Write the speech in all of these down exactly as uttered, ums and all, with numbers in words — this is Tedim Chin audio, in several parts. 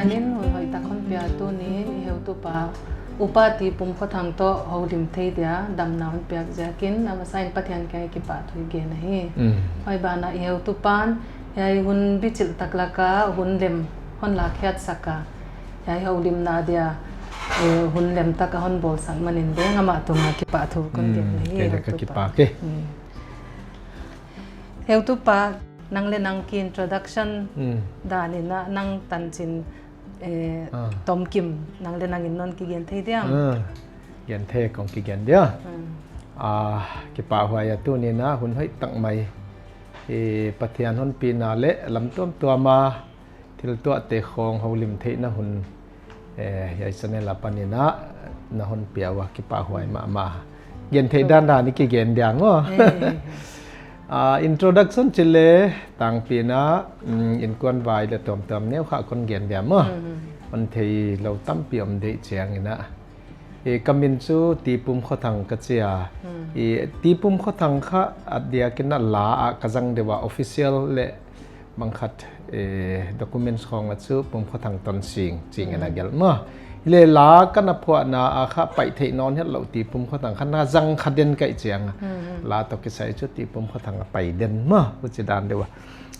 Anin hun hoih tak hon pia tuni i heutupa Upa T. Pum Khua Thang tawh holim thei dia damna hon piak ziakin a masa in Pathian kiang i kipahthu i gen ahi. Mm. Hoih banah i heutupan hiai hun bicilh tak laka hun lem hon lakkhiatsak a, hiai holimna dia, eh, hun lem tak a hon bawlsak manin deng amah tungah kipahthu kon gen ahi. Mm, kei le ka heutupa kipak e. Mm. Heutupa, nang le nang ki introduction, mm, danin ah nang tancin, eh, ah, tomkim nang le nang in non kigen thei diam? Ah, gen thei, kong kigen dia. Mm. Ah, kipahhuai a tuni-in ah hun hoih tak mai, eh, Pathian honpina le lam tuamtuam a thil tuahte khawng holim theihna hun, eh, hiai channel a panin ah na hon pia uh a kipahhuai mahmah. Gen theih dandan i kigen dia maw. Eh. Ah, introduction cih leh tangpi-in ah, mm, innkuan vai le tuamtuam neu kha kon gen dia maw. Mm. Hon thei lo tampi om deih ciangin ah. Eh, ka min cu T. Pum Khua Thang ka ci a. Mm. Eh, T. Pum Khua Thang kha a diakin ah la ah ka zang deuh a, official le bang khat, eh, documents khawng ah cu Pum Khua Thang Ton Sing ci-in a gelh maw. Hi le la ka na phuahna ah kha paih theih nawn het lo, T. Pum Khua Thang kha na zang kha den ka hih ciang a. Mm, mm. La tawh kisai cu T. Pum Khua Thang a pai den maw, huci dan deuh a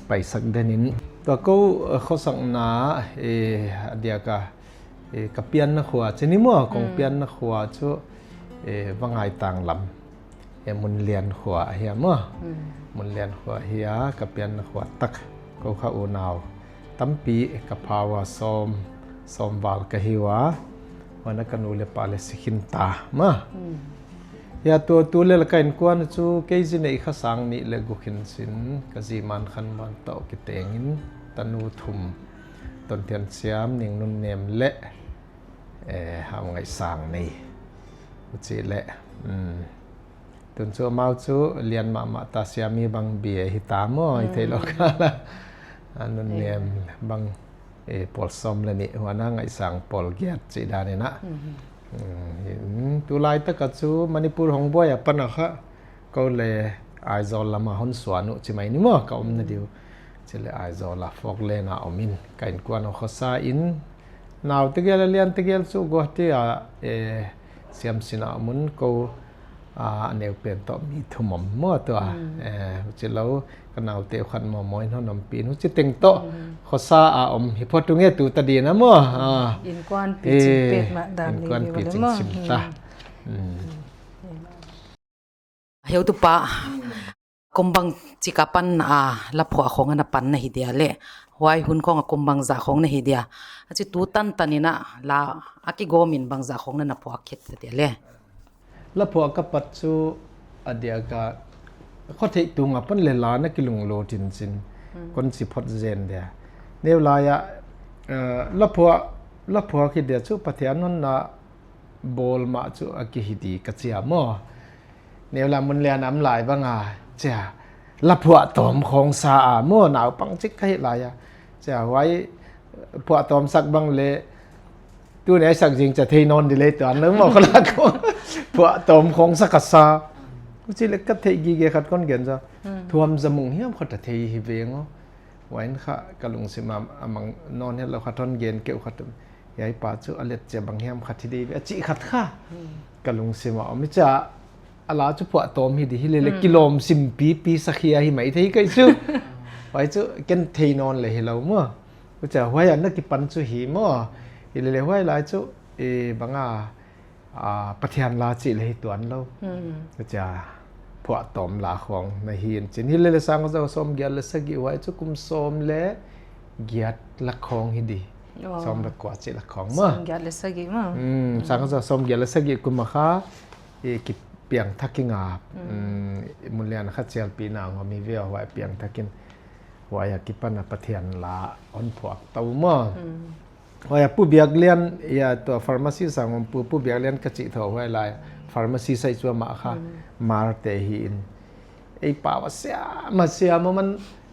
paisak den in. Tua ko, eh, khuasakna, eh, a diak a, eh, ka pianna khua ci ni maw, kong, mm, pianna khua cu, eh, Vangaitang lam, eh, Munlian khua ahi a maw. Mm. Munlian khua ahi a, ka pianna khua tak. Ko kha unau tampi ka pha uh a, sawm, sawm val ka hi uh a, huan ah ka nu le pa le si khin ta maw. Mm. Hiah tua tu le la ka innkuan cu kei zi neih kha sang nih le guk hi sin, ka zi Man Khan Muan tawh kitengin tanu thum, Ton Thian Siam, Ning Nun Nem le, eh, Hau Ngaih Sang nei. Huci le, um, tun cu amau cu lian mahmah ta, Siami bang bia hi ta maw, i thei lo kha la. Ah, Nun Nem bang, eh, pawl sawm le nih, huan ah Ngaih Sang pawl giat cih danin ah. Mm. Mm, tu laitak ah cu Manipur hong buai a pan a kha ko le Aizawl lam ah hon suan uh ci mai ni maw, ka omna diu. Ci le Aizawl a Falkland ah om in, ka innkuan aw khuasa in, nau tegel a lian tegel cu Guwahati ah, eh, Siamsin ah om un, ko, ah, a neu pen tawh mi thum om maw tua. Mm. Eh, huci lo, ka naute uh khat maw maw in hon ompih in, huci teng tawh, mm, khuasa ah om hi phot ung e tu ta ding a maw. Ah. Innkuan picing, eh, pek mah dan innkuan picing sim ta. Mm. Mm. Heutupa, kum bangci ka pan a laphuah khawng a na pan na hi dia le, huai hun khawng a kum bangzah khawng na hi dia, a ci tu tantan in ah la a kigawm in bangzah khawng na na phuak khit ta dia le. Laphuah ka pat cu a diak a, khuatheih tung a pan le la na kilunglut in cin, mm, kon ci phot zen dia. Neu lai ah, eh, laphuah, laphuah khi dia cu Pathian hon na bawl mah cu a kihi di ka ci a maw. Neu lai Munlian a om lai bang a, cia, laphuah tawm khawng sa a maw, naupang cik ka hih lai a. Cia, huai phuah tawm sak bang le, tuni a i sak zing cia thei nawn di le tuan lo maw, ka lak khawng. Phuah tawm khawng sa ka sa. Huci le ka theih gige khat kon gen za. Hmm. Thuam zamung hiam khat a thei hi veng aw. Huai in kha ka lungsim a, a mang nawn het lo khat hon gen keuh khat. Hiai pa cu a let cia bang hiam khat hi dei ve a cih khat kha, hmm, ka lungsim ah om hi cia. A la cu phuah tawm hi di hi le le, hmm, kilawm sim pipi sakhia hi mai thei kei cu. Huai cu ken thei nawn le hi lo maw. Hucia huai ah na kipan cu hi maw. Hi le le huai lai cu, eh, bang a, ah, Pathian la cih le hi tuan lo. Hmm. Hucia phuah tawm la khawng na hi in cin. Hi le le sang a za sawm giat le sagih huai cu kum sawm le giat lak khawng hi di. Oh. Sawm le kua cih lak khawng maw. Sawm giat le sagih maw. Hmm, sang a za sawm giat le sagih kum a kha, eh, kipiangthak ing a, hmm, hmm, Munlian kha cialpihna ngawm hi ve aw, huai piangthak in. Huai a kipan a Pathian la hon phuak to maw. Hmm. Huai a Pu Biak Lian, ia tua pharmacy sang om Pu, Pu Biak Lian ka cih tho huai lai. Pharmacy sai cu amah kha, hmm, Marte hi in. Ei pau a siam a siam a man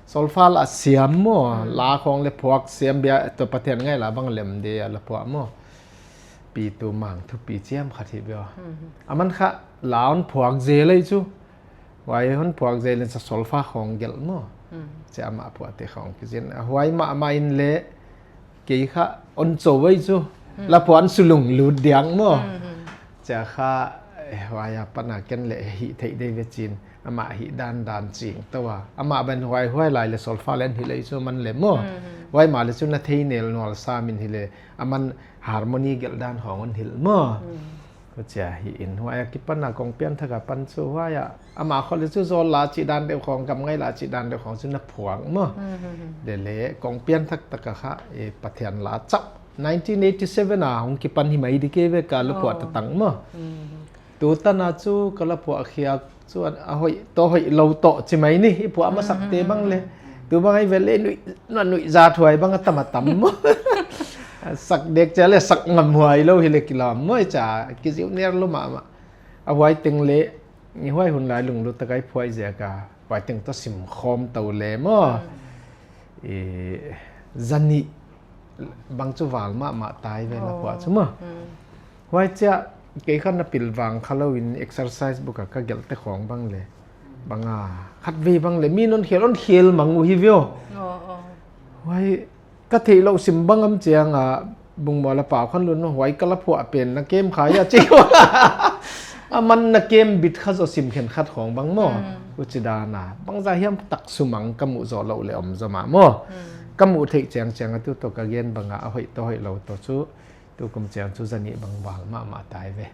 solfa la siam maw. Hmm. La khawng le phuak siam bia tua Pathian ngai la bang lem de a la phuah maw. Pi Tu Mang thupi ciam khat hi bia. Hmm. A man kha la hon phuak ze lei cu. Huai hon phuak zel in sa solfa khawng gelh maw. Hmm. Cia amah phuahte khawng kizin. A huai mahmah in le, kei kha on co vei cu, laphuan sulung lut diang maw. Cia kha, eh, huai a pana ken le hih theih dei ve cin, amah hih dandan cing to a. Amah ban huai huai lai le solfa le an hilh ei cu man le maw. Huai mah le cu na thei nel nual sa min hi le, a man harmony gelh dan hong on hilh maw. Tua cia hi in huai a kipan a kong pianthak a pan cu huai a amah khol le cu zawl la cih dan deuh khong, gam ngai la cih dan deuh khong cu na phuang maw. Dele kong pianthak tak a kha, eh, Pathian la cap nineteen eighty seven a hong kipan hi mai di kei ve ka laphuah tatang maw. Tu tan a cu ka laphuah khiak cu a hoih tawh hoih lo tawh ci mai ni, i phuah masak te bang le. Tu bang ai vel le nuih, nuih zat huai bang a tam a tam maw. Sak dek cia le sak ngam huai lo hi le kilam maw, i ca kiziu ner lo mahmah. A huai teng le, i huai hun lai lunglut tak ai phuai ziak a, huai teng tawh sim khawm to le maw. I, zanih bang cu val mahmah tai ve laphuah cu maw. Huai cia kei kha na pilvang kha lo in exercise book a ka gelhte khawng bang le, bang a, khatvei bang le mi non khel on khel mang uh hi vio. Huai ka theih loh sim bang am ciang a, Bungmual a pau khan lun huai ka laphuah pen na kem kha ia ci. A man na kem bit kha zaw sim khen khat khawng bang maw. Uci dan a bangza hiam tak sumang ka muh zawh loh le om zaw mah maw. Ka muh theih ciangciang a tu tawh ka gen bang a, a hoih tawh hoih lo tawh cu tu kum ciang cu zanih bang val mahmah tai ve.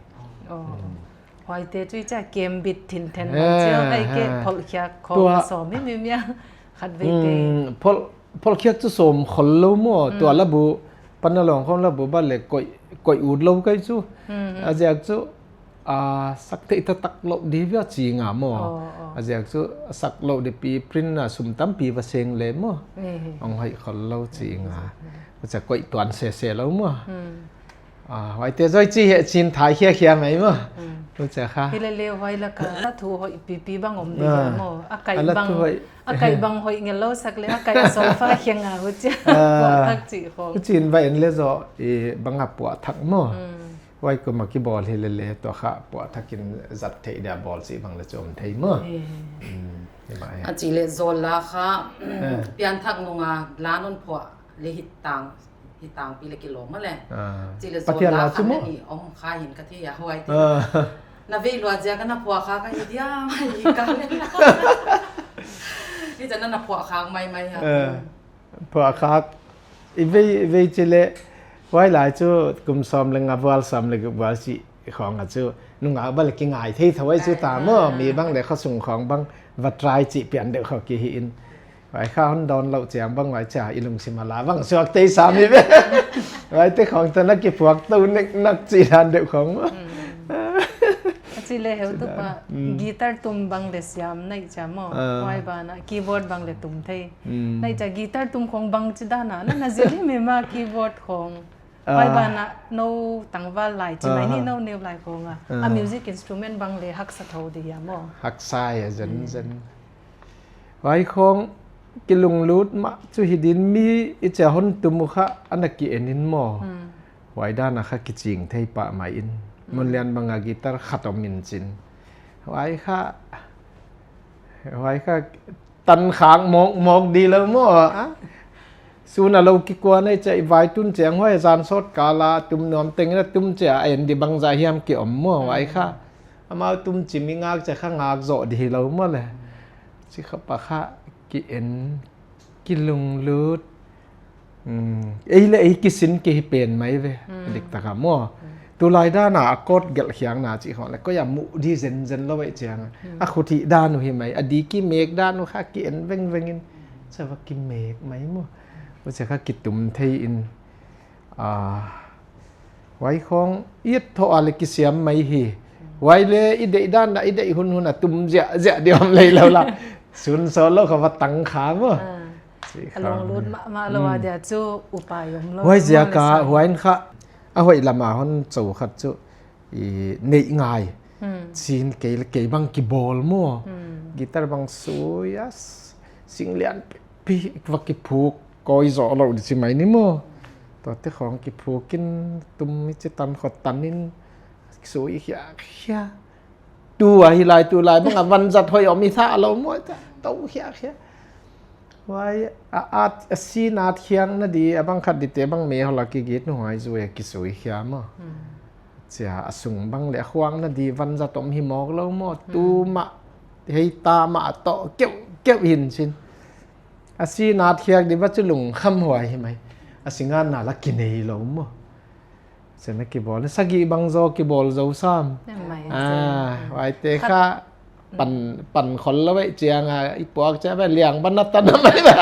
Huaite cu i cia kem bit thinthen bang ciang ai ke pholhkhiak khawng a sawm himhim ia khatvei te. Pholhkhiak cu sawm khol lo maw, tua labu pan a lawng khawng labu bat le koih, koih ut lo kai cu. A ziak cu a sak theih taktak loh di via ci nga maw. A ziak cu a sak loh di pi print a sum tampi va seng le maw. Hong hoih khol lo ci nga. Cia koih tuan sese lo maw. Huaite zoi ci heh cin thai khiakhia mai maw. Cia kha hi le le huai laka a thu hoih pipi bang om di hia maw. A kaih bang, a kaih bang hoih ngel lo sak le a kaih a solfa khia nga hu cia. Puah thak cih khawng. Hu cin va en le zaw i bang a puah thak maw. Huai kum a kibawl hi le le tua kha puah thakin zat theih dia bawl cih bang le cu om thei maw. A ci le zawl la kha pianthak nunga lan on phuah le hit tang. Hi tangpi le kilawm a le. Cile Pathian la cu maw? Ni om kha hin ka thei a huai te. Na vei lua zia ka na phuah kha ka hi dia mai hi ka le. Hi chan na phuah kha mai mai ha. Phuah kha i vei, i vei cile huai lai cu kum sawm le nga vual sawm le guk vual si khawng a cu nungak bal ki ngai thei tho ai cu ta maw. Mi bang le khuasung khawng bang va try cih pian deuh khaw ki hi in. Huai kha hon dawn loh ciang bang huai cia i lungsim a la bang suak tei sam hi ve. Huai te khawng ta na kiphuak to nek nak ci dan deuh khawng maw. A ci le heu tu pa guitar tum bang le siam naih cia maw. Huai banah keyboard bang le tum thei. Naih cia guitar tum khawng bang ci dan a na na zil hi me ma keyboard khawng. Huai banah no tangval lai ci mai ni no neu lai khawng a. A music instrument bang le haksa tho di hia maw. Haksa hia zen zen. Huai khawng kilunglut mah cu hi din mi i cia hon tum uh kha a na ki en in maw. Huai dan a kha kicing thei pah mai in. Mun lian bang a guitar khat om in cin. Huai kha, huai kha tan khak mawk mawk di lo maw. Sun a lo kikua nei cia i vai tun ciang huai zan sawt kala tum nuam tengin a tum cia a en di bangza hiam ki om maw. Huai kha amau tum cim i ngak cia kha ngak zawh di hi lo maw le. Ci kha pa kha ki en, ki lunglut. Ei le ei kisin ki hi pen mai ve. Dik taka maw. Tulai dana a kot gelh khiangna cih khawng le koi a muh di zenzen lo ei ciang a khut hih dan uh hi mai a di ki mek dan uh kha ki en vengveng in. Cava ki mek mai maw. Ucia kha ki tum thei in. Huai khawng i et thawh a le kisiam mai hi. Huai le i deih dan dah i deih hunhun a tum ziahziah di om lei lo la. Sun sawt lo kha va tang kha maw. A lunglut mahmah lo a dia cu upai om lo. Huai ziak a huai in kha a hoih lam a hon co khat cu i neih ngai. Cin kei le kei bang kibawl maw. Guitar bang sui a singlian pi va kiphuk. Kawi zawh loh di ci mai ni maw. Tuate khawng kiphukin tum i ci tan khawt tanin sui khiakhia. Tu a hi lai tu lai bang a vanzat hoih om i thah lo maw. To khiakhia. Huai a, a, a sin at khiak na di a bang khat dite bang me hol a kigit nu huai zui a kisui khia maw. Cia a sung bang le a khuang na di van zat om hi mawk lo maw. Tu mah hei ta mah a tawh keuh keuh hin cin. A sin at khiak di va cu lungkham huai hi mai. A singan na la kinei lo maw. Cia na kibawl sagih bang zaw kibawl zo sam. Huaite kha pan, pan khol lo eh cianga i puak cia ve liang ban a tan a mai ve.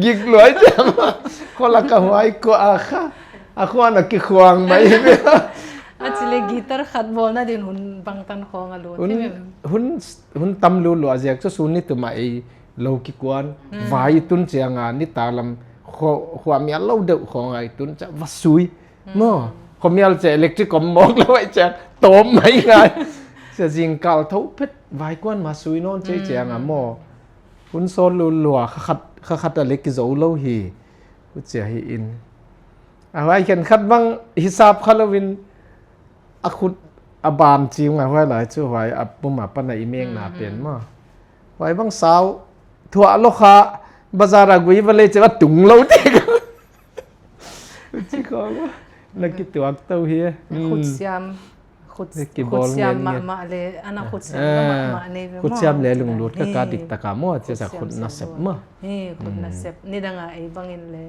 Gik luai cia ma khol a ka huai kua a kha a khuan a kikhuang mai ve. A ci le guitar khat bawl na din hun bang tan khawng a lut hun, hun tam lulu a ziak cu sun ni tuma ei lo kikuan vai i tun cianga ni ta lam khuamial lo deuh khawng a i tun cia va sui. Maw, khuamial cia electric om mawk lo ai cia tawm mai ngai. Cia zingkal tho phet vaikuan ma sui nawn cia cianga maw. Hun sawl lulua kha khat a le kizo lo hi. Cia hi in a huai khen khat bang hisap kha loin a khut a ban ciu ngai huai lai cu huai a puma pana i mekna pen maw. Huai bang sau thuah lo kha bazar a gui va le cia va tung lo ti. Ci khawng na kituak to hi. Khut siam, khut siam mahmah le ana khut siam mahmah nei ve maw. Khut siam le lunglut ka ka dik taka maw cia sa khut na sep maw. Khut na sep ni danga ei bangin le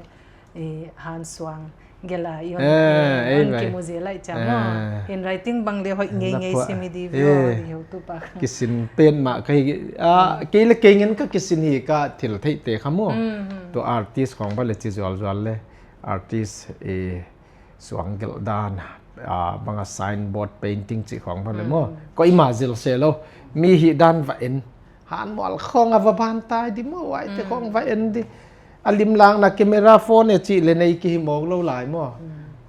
han suang gela i on kimu zel lai cia maw. Handwriting bang le hoih ngei ngei simi di vio di ho tu pa. Kisin pen mah ka hi kei le kei ngen ka kisin hi ka thil theihte kha maw. Tu artist khawng ba le ci zualzual le artist suang gelh dan banga signboard painting cih khawng ba le maw. Koima zil se lo mi hih dan va en. Han mual khawng a va ban tai di maw huaite khawng va en di. A limlakna camera phone e cih le nei kihi mawk lo lai maw.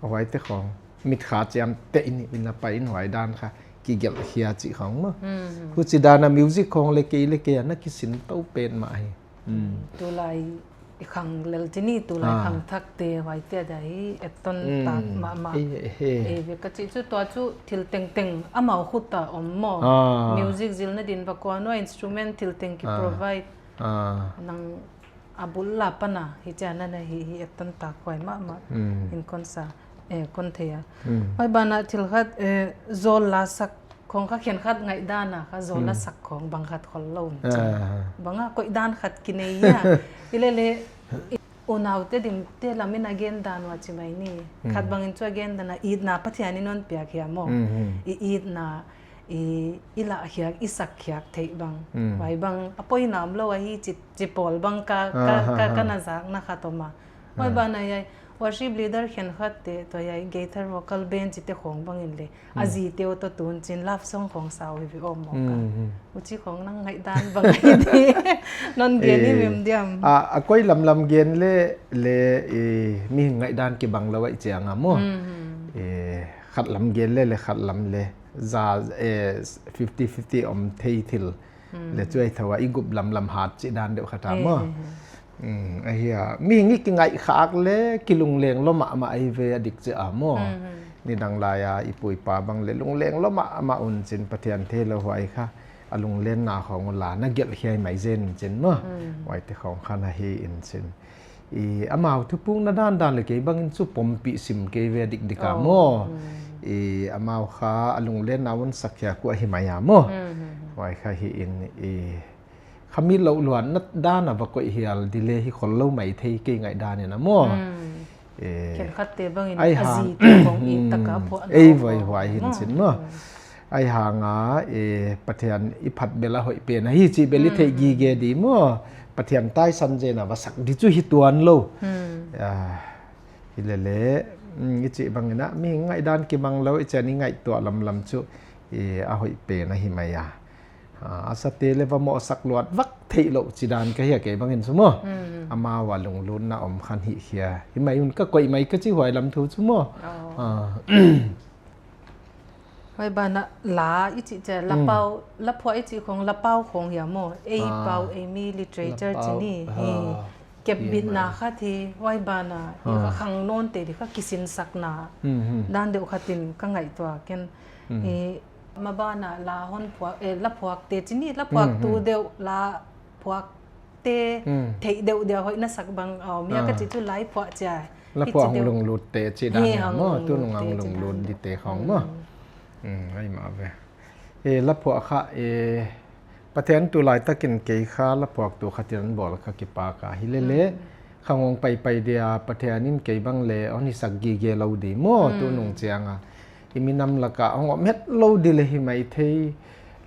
Huaite khawng mitkha ciam te in ina pai in huai dan kha kigelh khia cih khawng maw. Huci dana music khawng le kei le kei a na kisin to pen mah hi. Tulai i khang lel cini tulai khang thakte huaite a dai etton tak mahmah. Ei ve ka cih cu tua cu thil tengteng amau khuta om maw. Music zil nadin va kuan ua instrument thil teng ki provide. Nang a bul la pana hi cia nana hi hi etton tak huai mahmah in konsa kon thei a. Huai banah thil khat zawl la sak khawng kha khenkhat ngaih dana kha zawl a sak khawng bang khat khol lo. Banga koih dan khat kinei hia. I lele unaute dingte lamin a gen dan ua ci mai ni. Khat bangin cu a gen dana itna Pathian in on piak hia maw. I itna i lahkhiak i sakkhiak theih bang huai bang a poinam lo ahi ci pawl bang ka na zakna khat om a. Huai banah hiai worship leader khenkhatte tua hiai guitar vocal band cite khawng bangin le a zite aw tawh tuncin love song khawng sau hi ve aw mawk a. Uci khawng nang ngaihdan bang ahi di non gen hi mim diam. A koi lamlam gen le le mi ngaihdan kibang lo aih cianga maw. Khat lam gen le le khat lam le za fifty fifty om thei thil le cuai tho a i gup lamlam hat cih dan deuh khat a maw. Ahi a mihing i kingaihkhak le kilungleng lo mahmah ahi ve a dik cih a maw. Nidang lai a i pu i pa bang le lungleng lo mahmah un cin Pathian thei lo huai kha a lunglenna khawng uh la na gelh hiai mai zen cin maw. Huaite khawng khan ahi in cin. I amau thupukna dandan le kei bangin cu pompih sim kei ve dikdik a maw. I amau kha a lunglenna un sakkhia kuah hi mai a maw. Huai kha hi in i khami loh luatna dana va koih hial di le hi khol lo mai thei kei ngaih danin a maw. Khenkhatte bangin a zite khawng i taka phuah ei voi huai hin cin maw. Ai hanga Pathian i phat bel a hoih pen ahi cih bel i theih gige di maw. Pathian taisan zena va sak di cu hi tuan lo. Hi lele i cih bangin ah mihing ngaihdan kibang lo i cian i ngaihtuah lamlam cu a hoih pen ahi mai a. A sate le va mawhsak luat vak theih loh ci dan ka hi a kei bangin cu maw. Amau a lunglutna om khan hih khia hi mai un ka koih mai ka ci huai lam thu cu maw. Huai banah la i cih cia lapau laphuah i cih khawng lapau khawng hia maw ei pau ei mi literature ci ni hi. Kepbitna khat hi huai banah i kha khang nawnte di kha kisinsakna dan deuh khatin ka ngaihtuah ken. Mabanah la hon phuak laphuakte ci ni laphuak tu deuh la phuak te theih deuh dia hoih na sak bang a om hia ka ci tu lai phuah cia. La phuah hong lunglut te ci dan maw, tu nung a hong lunglut di te khong maw. Ai mah ve. E, la phuah kha e, Pathian tu laitakin kei kha la phuak tu khatin an bawl kha kipak a hi lele. Khang hong paipai dia Pathian in kei bang le hon hisak gige lo di maw, tu nung cianga i minam laka hong om het lo di le hi mai thei.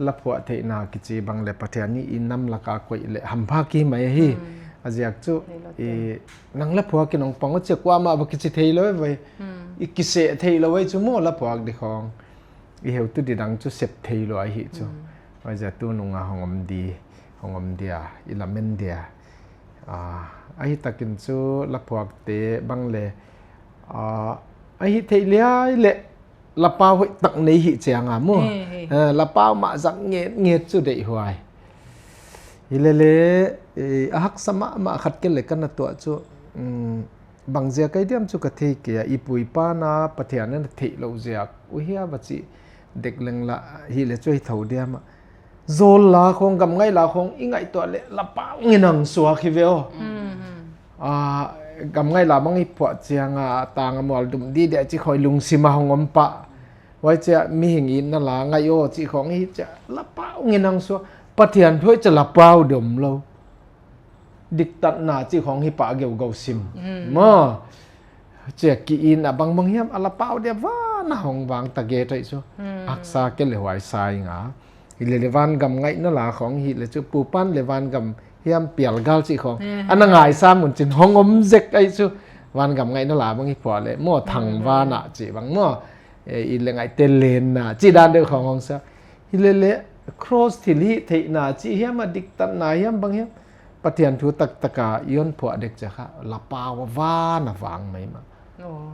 La phuah theihna kici bang le Pathian i nam laka koih le hampha ki mai hi. A ziak cu i nang la phuak in hong pang aw cia kuamah va kici thei lo vai. I kiseh thei lo vai cu maw la phuak di khong. I heutu di dang cu sep thei lo ahi cu. Vai zia tu nunga hong om di, hong om dia, i lamen dia. Ahi takin cu la phuakte bang le ahi theih liai le lapau hoih tak nei hi cianga mu. Lapau mah zak nget nget cu deih huai. Hi lele a haksa mahmah khat ke le kan a tuah cu bang ziak ai diam cu ka thei kei a, i pu i pa na Pathian na theih lo ziak uh hia va cih dek leng la hi le cu hi tho diam ah. Zawl la khong, gam ngaih la khong i ngaihtuah le lapau nginang suak hi ve aw. Gam ngaih la bang i phuah cianga tang a mual dum di dia ci khoi lungsima hong om pah. Huai cia mihing i na la ngaih aw ci khong hi cia lapau nginang suak. Pathian thuai cia lapau dom lo. Diktatna cih khong hi pah geugo sim maw. Cia ki-in a bangbang hiam a lapau dia vana hong vang ta ge taih cu. Haksa ke le huai sai nga. Hi le le van gam ngaihna la khong hi le cu pupan le van gam hiam pialgal cih khong a na ngaisa mun cin hong om zek aih cu. Van gam ngaihna la bang hi phuah le maw thang vana cih bang maw. I le ngaihte lenna cih dan deuh khong hong sa. Hi le le cross thil hi theihna cih hiam a diktatna hiam bang hiam. Pathian thu taktaka i on phuah dek cia kha lapau a vana vang mai mah.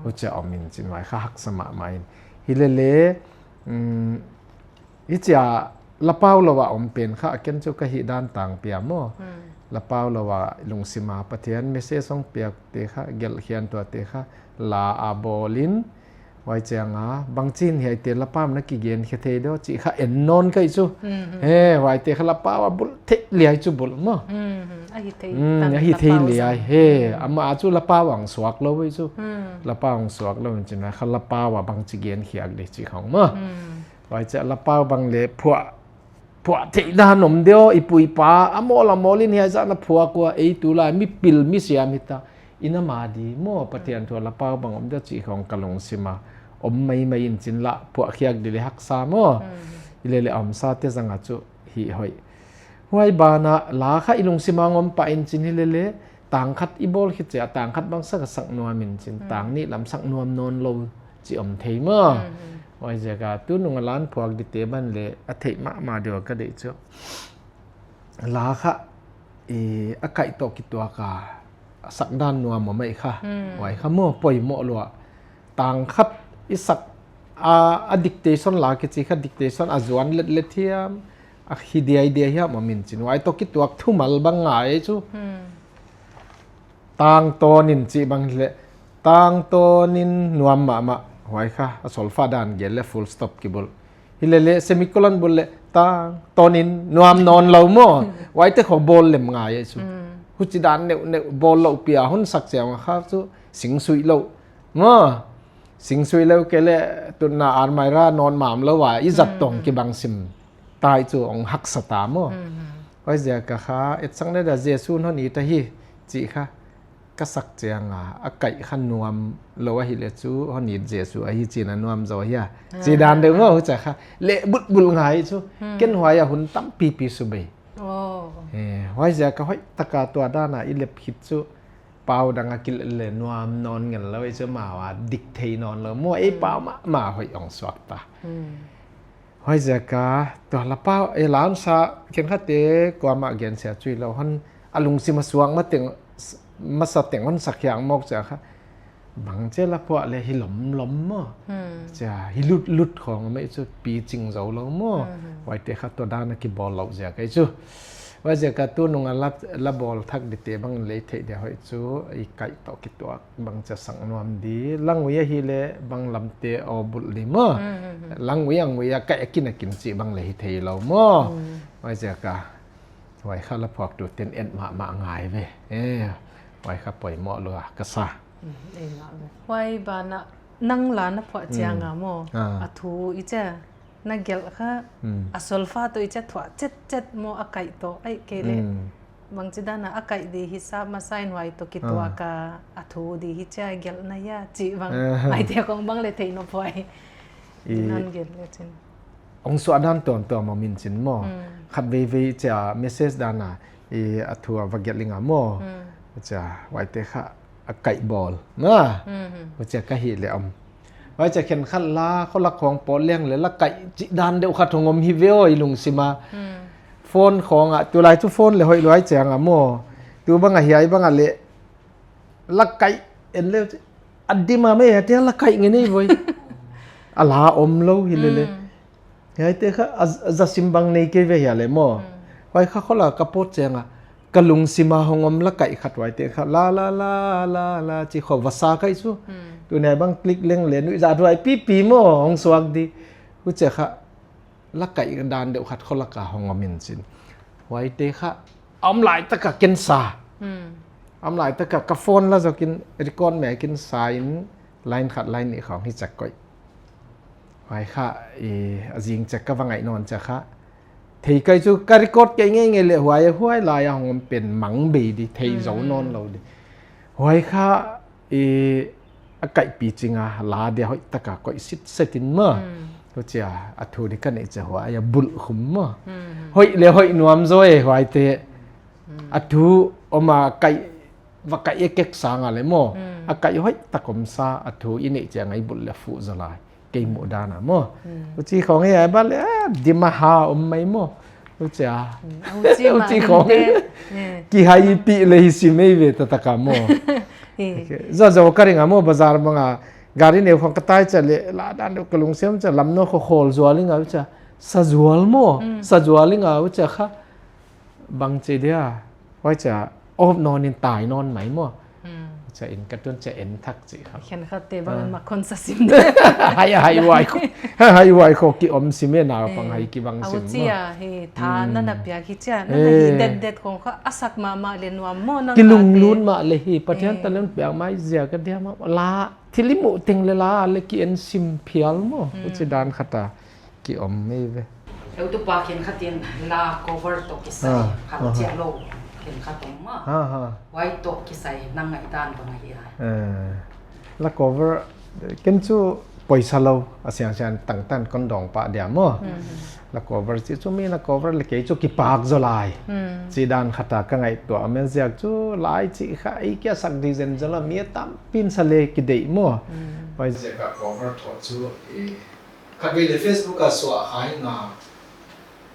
Hucia om in cin vai kha haksa mahmah in. Hi le le hi cia lapau lo a om pen kha a ken cu ka hi dan tang pia maw. Lapau lo a lungsima Pathian message hong piak te kha gelh khian tua te kha la a bawl in. Huai cianga bangcin hiaite lapau na kigen khia thei deuh cih kha en nawn kaih cu. He huaite kha lapau a bulh theih liai cu bulh maw. A hi thei liai he amah a cu lapau ang suak lo ei cu. Lapau ang suak lo in cin kha lapau a bangci gen khiak dih cih khong maw. Huai ciah lapau bang le phuah phuah theih dan om deuh i pu i pa a mawl a mawl in hiai zah na phuak ua ei tu lai mipil misiam hita. I na ma di maw Pathian thu a lapau bang om deuh cih khong ka lungsima om maimai in cin lah phuah khiak di le haksa maw. I le le a omsa te zanga cu hih hoih. Huai banah la kha i lungsima ngom pah in cin hi le le tang khat i bawl khit ciah tang khat bang sak a sak nuam in cin tang nih lam sak nuam nawn lo ci om thei maw. Huai ziaka tu nung a lan phuak dite ban le a theih mahmah deuh a ka deih cu. La kha a kaih tawh kituak a sak dan nuam a maih kha. Huai kha maw poimawh luah. Tang khat i sak a dictation la kici kha dictation a zuan letlet hiam a hi diaidia hiam a min cin huai tawh kituak thumal bang ngai ei cu. Tang tawn in cih bang hileh tang tawn in nuam mahmah huai kha a solfa dan gel le full stop kibulh. Hileh le semicolon bulh le tang tawn in nuam nawn lo maw. Huaite kho bawl lem ngai ei cu. Huci dan neuhneuh bawl loh pia hun sak ciang kha cu singsuih loh maw. Singsuih loh ke le tutna armaira nawn mam lo a i zat tawng kibang sim tai cu ong haksa ta maw. Huai ziaka kha etsakna dia Jesu hon it ahi cih kha ka sak cianga a kaih kha nuam lo ahi le cu hon it Jesu ahi cina nuam zo ahi a ci dan deuh maw huca kha leh bulhbulh ngai cu. Ken huai a hun tampipi subei. Huai ziaka hoih taka tua dana i lep khit cu pau dang a kileh le nuam nawn ngel lo ei cu mau a dik thei nawn lo maw ei pau mahmah hoih ong suak ta. Huai ziaka tua lapau ei launsa khenkhatte kuamah gensia cui lo hon a lungsima suak mateng masa teng hon sakhiak mawk cia kha bang cia laphuah le hi lomlom maw. Cia hi lutlut khawng a mei cu picing zo lo maw. Huaite kha tua dan a kibawl lo ziaka ei cu. Huai ziaka tu nunga la bawl thak dite bang lei theih dia hoih cu i kaih tawh kituak bang cia sak nuam di langui ahi le bang lamte aw bulh di maw. Langui angui a kaih a kin a kin cih bang le hi thei lo maw. Huai ziaka Huai kha la phuaktu ten et mahmah ngai ve. Eh, huai kha poimawh lua ka sa. Mm, ei ngah ve. Huai banah nang la na phuah cianga maw? Ah. A thu i cia na gelh kha, a solfa tawh i cia thuah cetcet maw, a kaih tawh aih kei leh. Bangci dana a kaih di hi sa masa in huai tawh kituak a, a thu di hi cia gelh na hia cih bang. Huaite kong bang le theih nop huai. I nan gelh le cin. Hong suah dan tuamtuam om in cin maw? Khat veivei cia message dana i a thu a va gelh inga maw? Cia huaite kha a kaih bawl. Na? Hucia ka hih leh om. Huai cia khenkhat la, khualak khawng pawt liang le la kaih cih dan deuh khat hong om hi ve aw i lungsima. Phone khawngah, tulai cu phone le hoih luai cianga maw? Tu bangah hiai bangah le la kaih en le a dima mei a tia la kaih nge nei voi. A la om lo hi lele. Hiaite kha a, a zasim bang nei kei ve hia le maw? Huai kha khuala ka pawt cianga ka lungsima hong om la kaih khat huaite kha la la la la la ci kho va sa kaih cu. Tuni a bang click leng le nuihzah duai pipi maw hong suak di. Hucia kha la kaih dan deuh khat khualaka hong om in cin. Huaite kha a om laitaka ken sa. A om laitaka ka phone la zokin record mekin sa in line khat line nih khawng hi cak koih. Huai kha i a zing cek ka va ngaih nawn cek kha. Thei kai cu ka record kei ngeingei le huai a huai lai a hong om pen mang bei di thei zo nawn lo di. Huai kha i a kaihpi cinga la dia hoih taka koih sitset in maw. Hucia a thu di ka neih cia huai a bulh khum maw. Hoih le hoih nuam zaw e huaite. A thu om a kaih va kaih ekek sanga le maw. A kaih hoih tak om sa a thu i neih cianga i bulh le fuh zaw lai. Kei muh dana maw. Huci khawng hi ai bal le a dima ha om mai maw. Hucia. Huci khawng hi. Kihai pih le hi si mei ve tataka maw. Zazaw ka ringa maw bazar banga gari neu khawng ka tai cia le la dan deuh ka lungsiam cia lam naw khaw khawl zual inga hucia. Sa zual maw. Sa zual inga hucia kha. Bang ci dia. Huai cia op nawn in tai nawn mai maw. Cia in ka tun cia en thak ci kha. Khenkhatte bang an mak khon sa sim de. Hai hai huai kho. Hai huai kho ki om sim e na pang hai ki bang sim maw. Cia hi tha na na piak hi cia na na hi det det khong kha a sak mahmah le nuam maw nang. Ki lunglut mah le hi Pathian talent piak mai zia ka dia maw la thil i muh teng le la le ki en sim phial maw. Huci dan khata. Ki om mei ve. Heutupa khenkhat in la cover tawh kisai khat ciah lo khenkhat om mah. Huai tawh kisai nang ngaihdan bang ahi a. La cover ken cu poisa lo a siangsiang tangtan kon dawng pah dia maw. La cover ci cu mi la cover le kei cu kipak zaw lai. Ci dan khata ka ngaihtuah a men ziak cu lai cih kha ei kia sak di zen zaw la mi a tampin sa le kideih maw. Huai ziak a cover thawh cu i Khat vei le Facebook ah suah hai nga.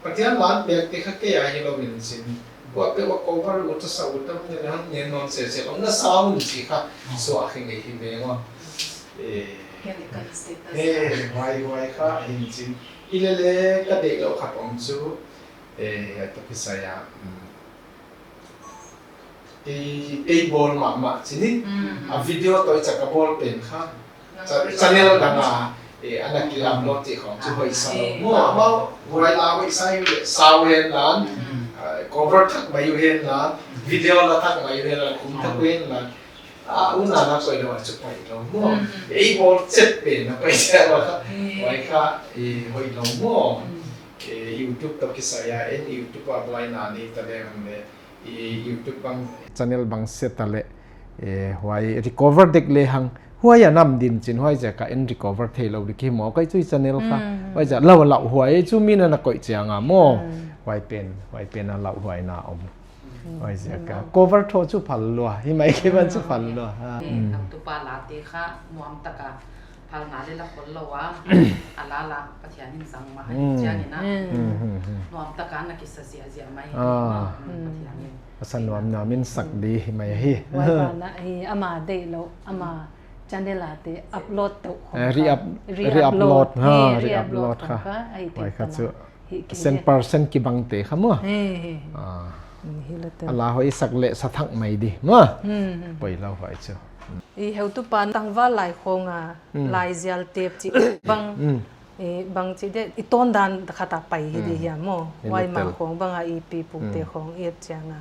Pathian laan pek te kha kei a hi lo in sin. Buah peuh a cover ut a sa ut a hong ngen hong ngen nawn sese lo na sa hun ci kha suah khe ngei hi ve maw. Eh. He, huai, huai kha hin sin. Hi le le ka deih lo khat om cu. Eh, a tuk hi sa ya. Ei, ei bawl mahmah ci ni. A video tawh i cak a bawl pen kha channel dang a, eh, a na ki upload cih khawng cu hoih sa lo. Mu amau huai la hoih sa uh le sa uh hen lan, ah, cover thak mai uh hen lan, video la thak mai uh hen lan, khum thak uh hen lan. Ah, u na na koih lo a cu koih lo mu. Ei bawl cet pen a koih cia lo kha. Huai kha, eh, hoih lo mu. Eh, YouTube tawh kisai a en YouTube a buaina nei ta le hang le. I YouTube bang channel bang sia ta le, eh, huai recover dek le hang huai a nam din cin huai zia ka en recover thei lo dik hi maw kai cui channel kha huai zia lau lau huai cu mi na na koih ciang a maw huai pen huai pen a lau huai na om huai zia ka cover tho cu phal lua hi mai ke ban cu phal lua ha. Tupa la te kha nuam taka Phalna le la khol lo a, a la la Pathian in zang mah hi ciangin a nuam taka na kisa ziahziah mai hi maw. Pathian in a sa nuam nuam in sak di hi mai hi. Huai banah hi ama deih lo ama channel a te upload teuh khong kha re-upload, re-upload kha. Huai kha cu cent percent kibang te kha maw. A la hoih sak le sa thak mai di maw. Poi lo huai cu. I heutupa tangval lai khawng a lai zial tep cih bang I bang ci dia, i tawndan khat a pai hi di hiam maw? Huai mang khawng bang a i pi pute khawng i et ciang a,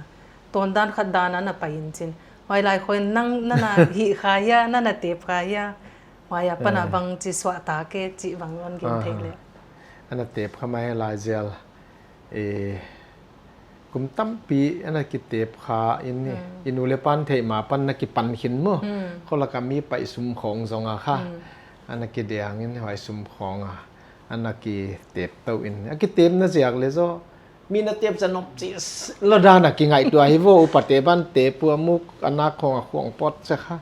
tawndan khat dan a na pai in cin. Huai lai khawng nang na na hih kha hia, na na tep kha hia? Huai a pan a bang ci suah ta ke ci bang on gen thei le. A na tep kha mai lai zial. I kum tampi a na kitep kha in i nu le pan theih ma pan na kipan khin maw? Khualak a mi paih sum khawng zong a kha a na kidiang in huai sum khawng a a na kitep to in a kitep na ziak le zaw mi na tep ca nop ci lo dan a kingaihtuah hi vaw. Upate ban tep pua muk a nak khawng a khuang pawt ca kha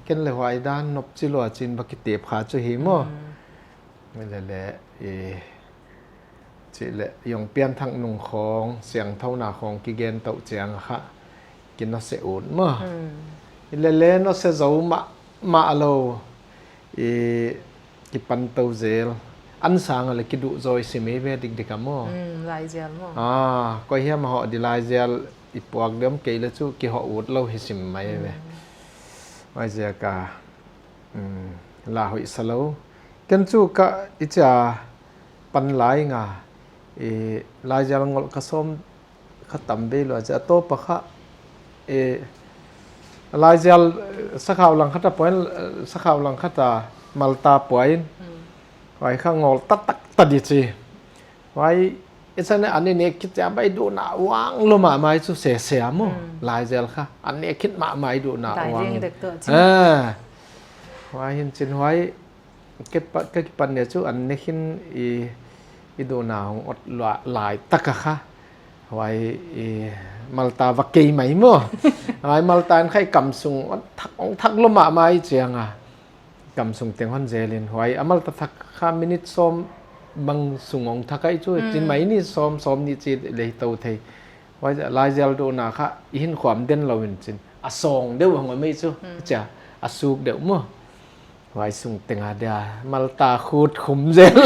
ken le huai dan nop ci lua cin ba kitep kha cu hi maw? Lele i cih leh i hong pianthak nung khawng siangthona khawng kigen toh ciang a kha kinawsia ut maw? I lele nawsia zo mahmah lo i kipan to zel. An sang a le kiduh zaw i sim ei ve dikdik a maw? Laizial maw? Koi hiam a hawh di laizial i puak diam kei le cu kihawh ut lo hi sim mai ei ve. Huaiziak a la hoih sa lo. Ken cu ka i cia pan lai nga i laizial ngolh ka sawm kha tam bei lua cia a tawpa kha i laizial sakhau lang khat a puain sakhau lang khat a Malta puain huai kha ngolh taktak ta di ci. Huai i chan an i nek khit cia bai duhna uang lo mahmah i cu sese a maw? Laizial kha an nek khit mahmah i duhna uang in. Huai hin cin huai ka kipan nia cu an nek hin i duhna hong ot lai tak a kha. Huai i Malta va kei mai maw? Huai Malta in kha i kam sung hong thak lo mahmah i ciang a. Kam sung teng hon zel in huai a Malta thak kha minit sawm bang sung hong thak ai cu cin mai ni sawm sawm ni ci le hi to thei. Huai laizial duhna kha i hin khuam den lo in cin a sawng deuh hong om ei cu cia a suk deuh maw? Huai sung teng a dia Malta khut khum zel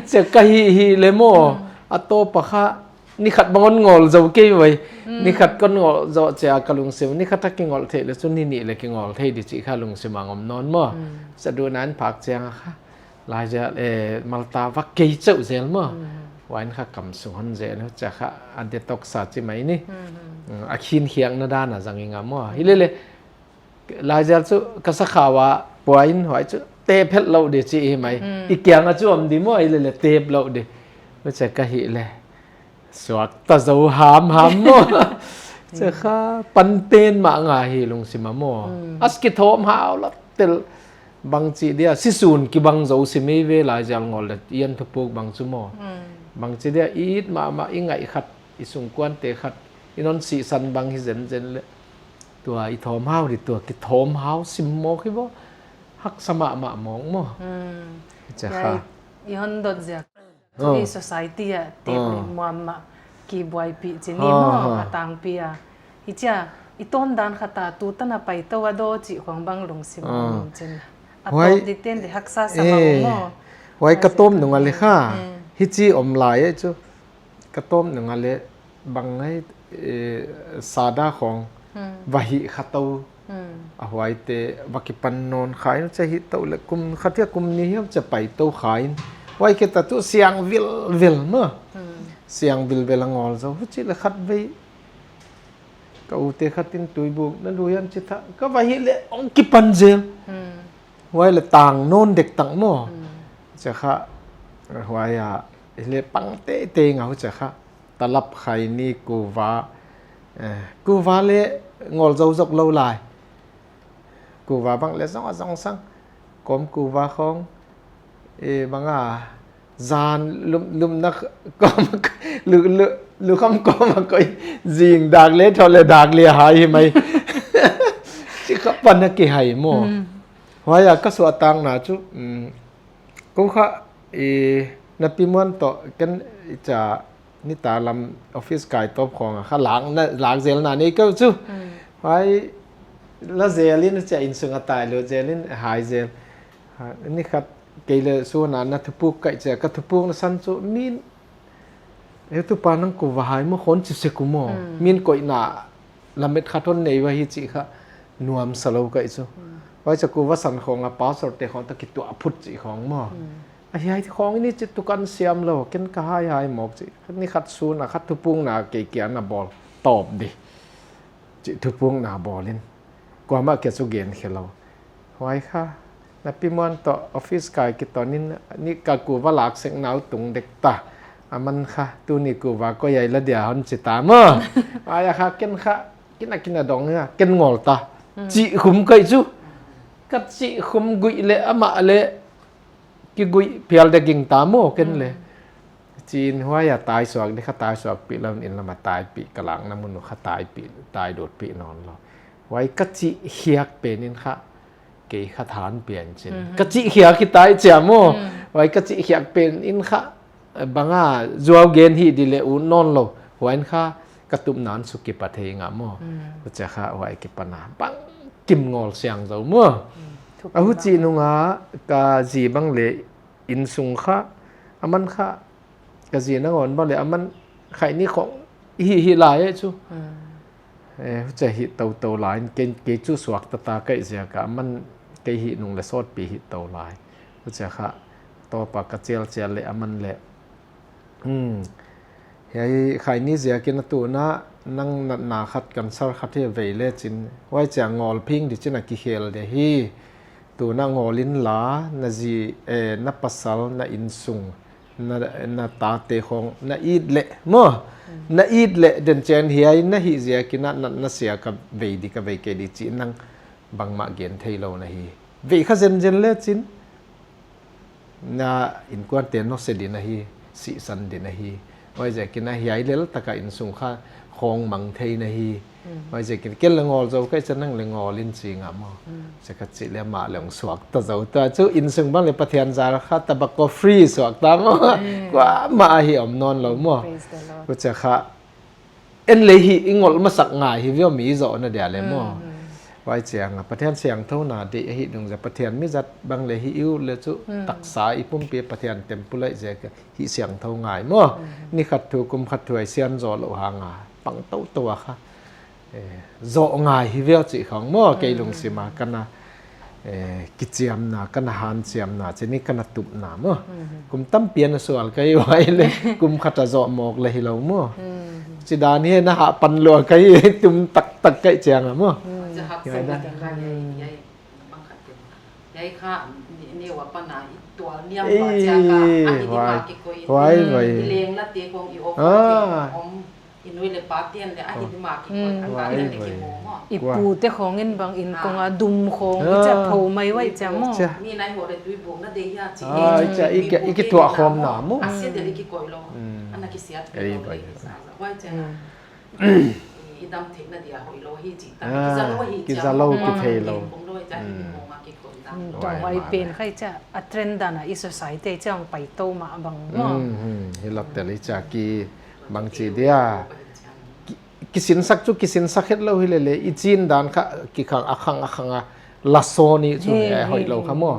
cia ka hih hih le maw? A tawpa kha nikhat bang on ngawl zo kei vai. Nikhat kon ngawl zo cia ka lungsim nikhat a kingolh theih le cu ni nih le kingolh thei di cih kha lungsim a ngom nawn maw? Cia duhna in phak ciang a kha laizial Malta va kei ceuh zel maw? Huai in kha kam sung hon zel cia kha a detox a ci mai ni. A khinkhiakna dan a zang i nga maw? Hi lele laizial cu ka sakhau a puain huai cu tep het lo di ci hi mai. I kiang a cu om di maw? Hi lele tep lo di. Cia ka hih le suak ta zo hamham maw? Cia kha panten mah nga hi lungsim a maw? A kithawm hau lo tel bang ci dia sisun kibang zo si mei ve laizial ngawl le i an thupuk bang cu maw? Bang ci dia i it mahmah i ngaih khat i sungkuante khat i non sihsan bang hi zenzen le tua i thawm hau di tua kithawm hau sim mawk hi vaw. Haksa mahmah mawk maw? Cia kha i hon dot ziak. Cu i society ah tep muam mah kibuaipih ci ni maw a tangpi a. Hi cia i tawndan khat a tu tan a paito a daw cih khong bang lungsim a om cin a tawp di ten di haksa sa mah maw? Huai ka tawm nung a le kha hi ci om lai a cu ka tawm nung a le bang ngai sada khong va hih kha to. A huaite va kipan nawn kha in cia hih toh le kum khat hia kum ni hiam cia pai to kha in huai khit a tu siang vilvil maw? Siang vilvil a ngawl zo huci le khat vei ka ute khat in tuibuk na lui an ci thah ka va hih le ong kipan zel. Huai le tang nawn dektak maw? Cia kha huai a le pang teitei nga hu cia kha talap khai ni kuva. Kuva le ngawl zo zok lo lai. Kuva bang le zong a zong sang kawm kuva khawng bang a zan lumna kawm lukham kawm a koih zing dak le thawh le dak le hai hi mai. Ci kha pan a kihai maw? Huai a ka suahtakna cu ko kha i napi muan tawh ken i ca nita lam office kai tawp khawng a kha lak zelna nei ko cu. Huai la zel in a cia inn sung a tai lo zel in a hai zel. Nikhat kei le suan a na thupuk kaih cia ka thupuk na san cu min He tupa nang kuva hai maw, khon ci sek uh maw? Min koihna lamet khat hon nei uh ahi cih kha nuam sa lo ka hi cu. Huai cia kuva san khawng a pastor te khawng ta kituah phut cih khawng maw? Hiai khawng in i ci tu kan siam lo, ken ka haihai mawk ci. Ni khat sun a khat thupukna kei kia na bawl tawp di. Ci thupukna bawl in. Kuamah kia cu gen khia lo. Huai kha, na pi Muan tawh office kai kiton in ni ka kuva lak sek nau tung dek ta. A man kha, tuni kuva koi ai la dia hon ci ta maw. Ai a kha, ken kha, kin a kin a dong a, ken ngol ta. Cih khum kai cu. Ka cih khum guih le amah le kiguih pial de ging ta maw ken le. Cin huai a taisuak di kha taisuak pih lo in lam a taipih ka lakna mun uh kha taipih, taidut pih nawn lo. Huai ka cih khiak pen in kha kei kha than pian cin. Ka cih khiak hi tai cia maw. Huai ka cih khiak pen in kha banga zuau gen hi di le ut nawn lo. Huai in kha ka tupna an suk kipat hei ngah maw. Hucia kha huai kipana bang kim ngol siang zo maw. A huci nunga ka zi bang le innsung kha, a man kha, ka zi nangawn bang le a man khaih ni khong i hih hih lai e cu. Hucia hih toto lai in kei, kei cu suak tata kaih ziaka a man kei hih nung le sawtpi hih to lai. Hucia kha tawpa ka cialcial le a man le Hiai khaih ni ziakin a tuna nang natna khat kan sar khat hi a vei le cin huai cia ngawl phing di cin a kikhel de hi. Tuna ngawl in la na zi, eh, na pasal, na innsung, na, na tate khong na it le maw. Na it le den cian hiai na hih ziakin a natna sia ka vei di ka vei kei di ci nang bangmah gen thei lo na hi. Vei kha zenzen le cin na innkuante nawsia din ahi, sihsan din ahi. Huaiziakin a hiai lel taka innsung kha khawng mang thei na hi. Huaiziakin ken le ngawl zo kaih cia nang le ngawl in ci ngah maw. Cia ka cih le mah le hong suak ta zo ta cu innsung bang le Pathian zar kha tabako free suak ta maw. Kuamah ahi om nawn lo maw. Hucia kha en lei hi i ngolh masak ngai hi vio mi zawhna dia le maw. Huai cianga Pathian siangthona deih ahi dungzia Pathian mizat bang le hi i ut le cu taksa i pumpi Pathian temple aih ziaka hih siangtho ngai maw. Ni khat thu kum khat thu ai sian zawh loh hanga pang toto a kha zawh ngai hi vio cih khawng maw kei lungsima kana kiciamna, kana hanciamna, cini kana tupna maw. Kum tampi a na sual ka hi huai le kum khat a zawh mawk le hi lo maw. Cidan hi na hah pan lua ka hi tum taktak kaih cianga maw. Huai vai. I nu le pa tian le a hi dima kikoi a ta tian le kimu maw. I pute khong in bang in kong a dum khong i cia pho mai wai cia maw. Mi nai ho le tui buk na dei hia ci. I cia i kituah khawm na maw. A sia del i kikoi lo. Ana kisiat kei lo le i sa sa wai cia. I dam thei na dia hoi lo hi ci ta. Kiza lo hi cia maw. Kiza lo kithei lo. Kong lo cia hi kong a kikoi ta. Tua mai pen khai cia a trend dana i society cia hong pai to mah bang maw. Hi lap tel i cia ki Bangci dia kisinsak cu kisinsak het lo hi lele i cin dan kha kikhang a khang a khang a lasaw nih cu hoih lo kha maw.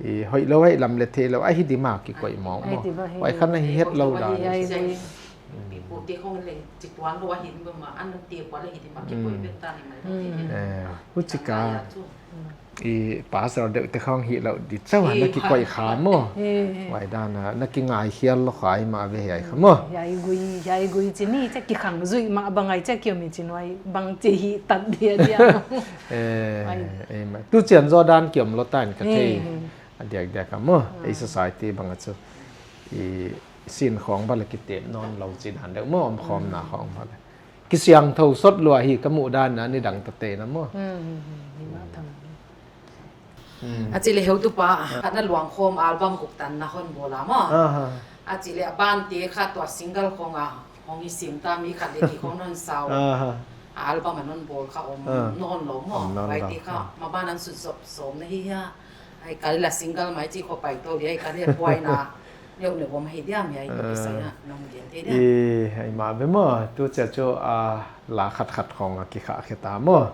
I hoih lo hei lam le thei lo a hi dima kikoih mawng maw. Huai khan a hi het lo dan. Hucika i pastor deuh te khawng hi lo di cau a na kikoih kha maw. Huai dan a na kingai khial lo kha i mah ve hiai kha maw. Hiai gui, hiai gui ci ni cia kikhang zuih mah bang ai cia kiom i ci nuai bang ci hi tat dia dia. Tu cian zaw dan kiom lo ta in ka thei a diakdiak a maw. Ei society bang a cu i sin khawng bal a kitep nawn lo ci dan deuh maw om khawm na khawng bal a. Kisiangtho sot lua hi ka muh dan na ni dang ta te na maw. A ci le heutupa khat na luang khawm album guk tan na hon bawl a maw. A ci le a ban te kha tua single khawng a hong hi sim ta mi khat le ki khawng non sau. A album a non bawl kha om non lo maw. Vai te kha ma ban an sut sop sawm na hi hia. Ai kal la single mai ci kho pai to di ai kal le puai na. Neuh neuh bawm hei diam hiai i kisai ah nong gen thei diam. I hei mah ve maw tu cia cu a la khat khat khawng a kikhah khia ta maw.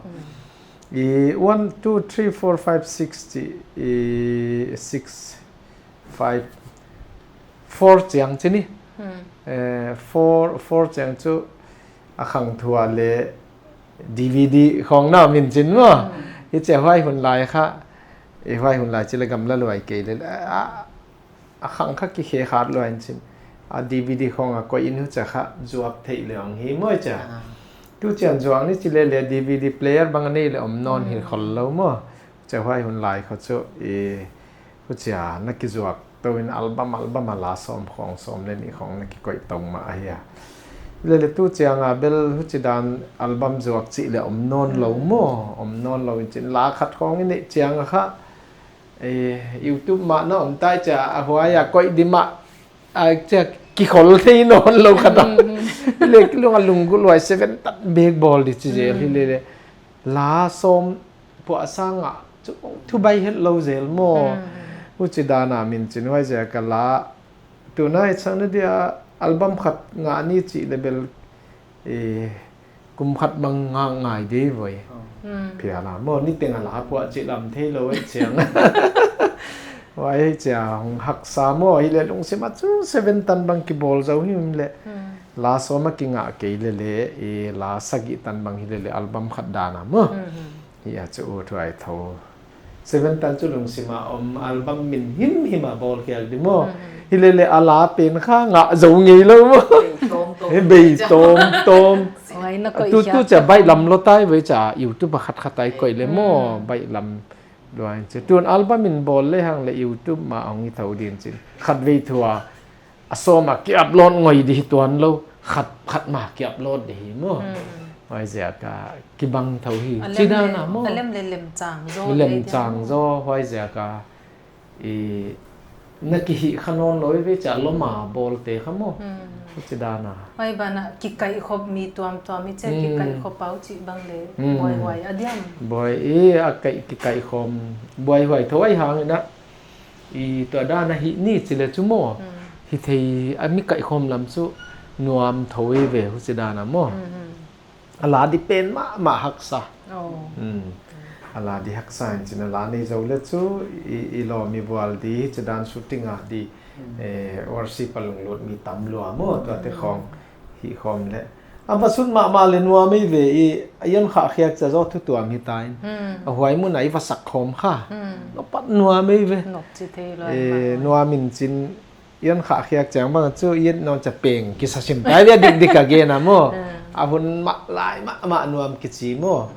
I one two three four five six ci i six five four ciang ci ni. Four four ciang cu a khang thua le D V D khawng na min cin maw. Hi cia huai hun lai kha i huai hun lai ci le gamla luai kei le a a khang kha kikhe khat lua in cin. A D V D khong a koih in hucia kha zuak theih le ong hi maw cia. Tu cian zuak ni ci le le D V D player bang a nei le om nawn hi khol lo maw. Cia huai hun lai kho cu i hucia na kizuak to in album album a la sawm khong sawm le nih khong na kikoih to mah ahi a. Le le tu ciang a bel huci dan album zuak cih le om nawn lo maw. Om nawn lo in cin la khat khong i neih ciang a kha YouTube mah na om tai cia a huai a koih di mah a cia kikhol thei nawn lo khat a. Le lung a lunggulh huai seven tan bek bawl di ci zel hi le le la sawm puah sang ah cu thubai het lo zel maw. Huci dan a min cin huai ziak a la tuna hi chang na dia album khat ngah ni cih le bel kum khat bang ngah ngai dei voi. Phial a maw ni teng a la puah cih lam thei lo ei ciang. Huai ei cia hong haksa maw hi le lungsim a cu seven tan bang kibawl zo hi le la sawm a kingah kei le le i la sagih tan bang hi le le album khat dan a maw. Hi a cu ut huai tho. Seven tan cu lungsim a om album min himhim a bawl khiak di maw. Hi le le a la pen kha ngah zo ngei lo maw. Hi bei tawm tawm. Tu tu cia baih lam lo tai voi cia YouTube a khat khat ai koih le maw baih lam. Luai cia tun album in bawl le hang le YouTube mah hong i tho din cin khat vei thua a sawm a ki upload ngoi di hi tuan lo khat khat mah ki upload di hi maw. Huai ziak a kibang tho hi ci dan a maw. A lem le lem cang zaw lem cang zaw huai ziak a i na kihih kha nawn lo i ve cia lom a bawlte kha maw. Ci dan a huai ban a kikaih khop mi tuamtuam i cia kikaih khop au cih bang le buaihuai a diam. Buai i a kaih kikaih khom buaihuai tho ai hang in a i tua dan a hih ni ci le cu maw. Hi thei a mi kaihkhawm lam cu nuam tho i ve huci dan a maw. A la di pen mahmah haksa. A la di haksa in cin a la nei zo le cu i lawm i bual di hici dan shooting ah di worship a lunglut mi tam lua maw tuate khawng hih khawm le a va sut mahmah le nuam ei ve i a ian khah khiak cia zaw thutuam hi ta in a huai mun a i va sak khawm kha. Nop pat nuam ei ve. Nuam in cin ian khah khiak ciang bang cu ian nawn cia peng kisa sim tai ve dikdik a gen a maw. A hun mah lai mahmah nuam kici maw.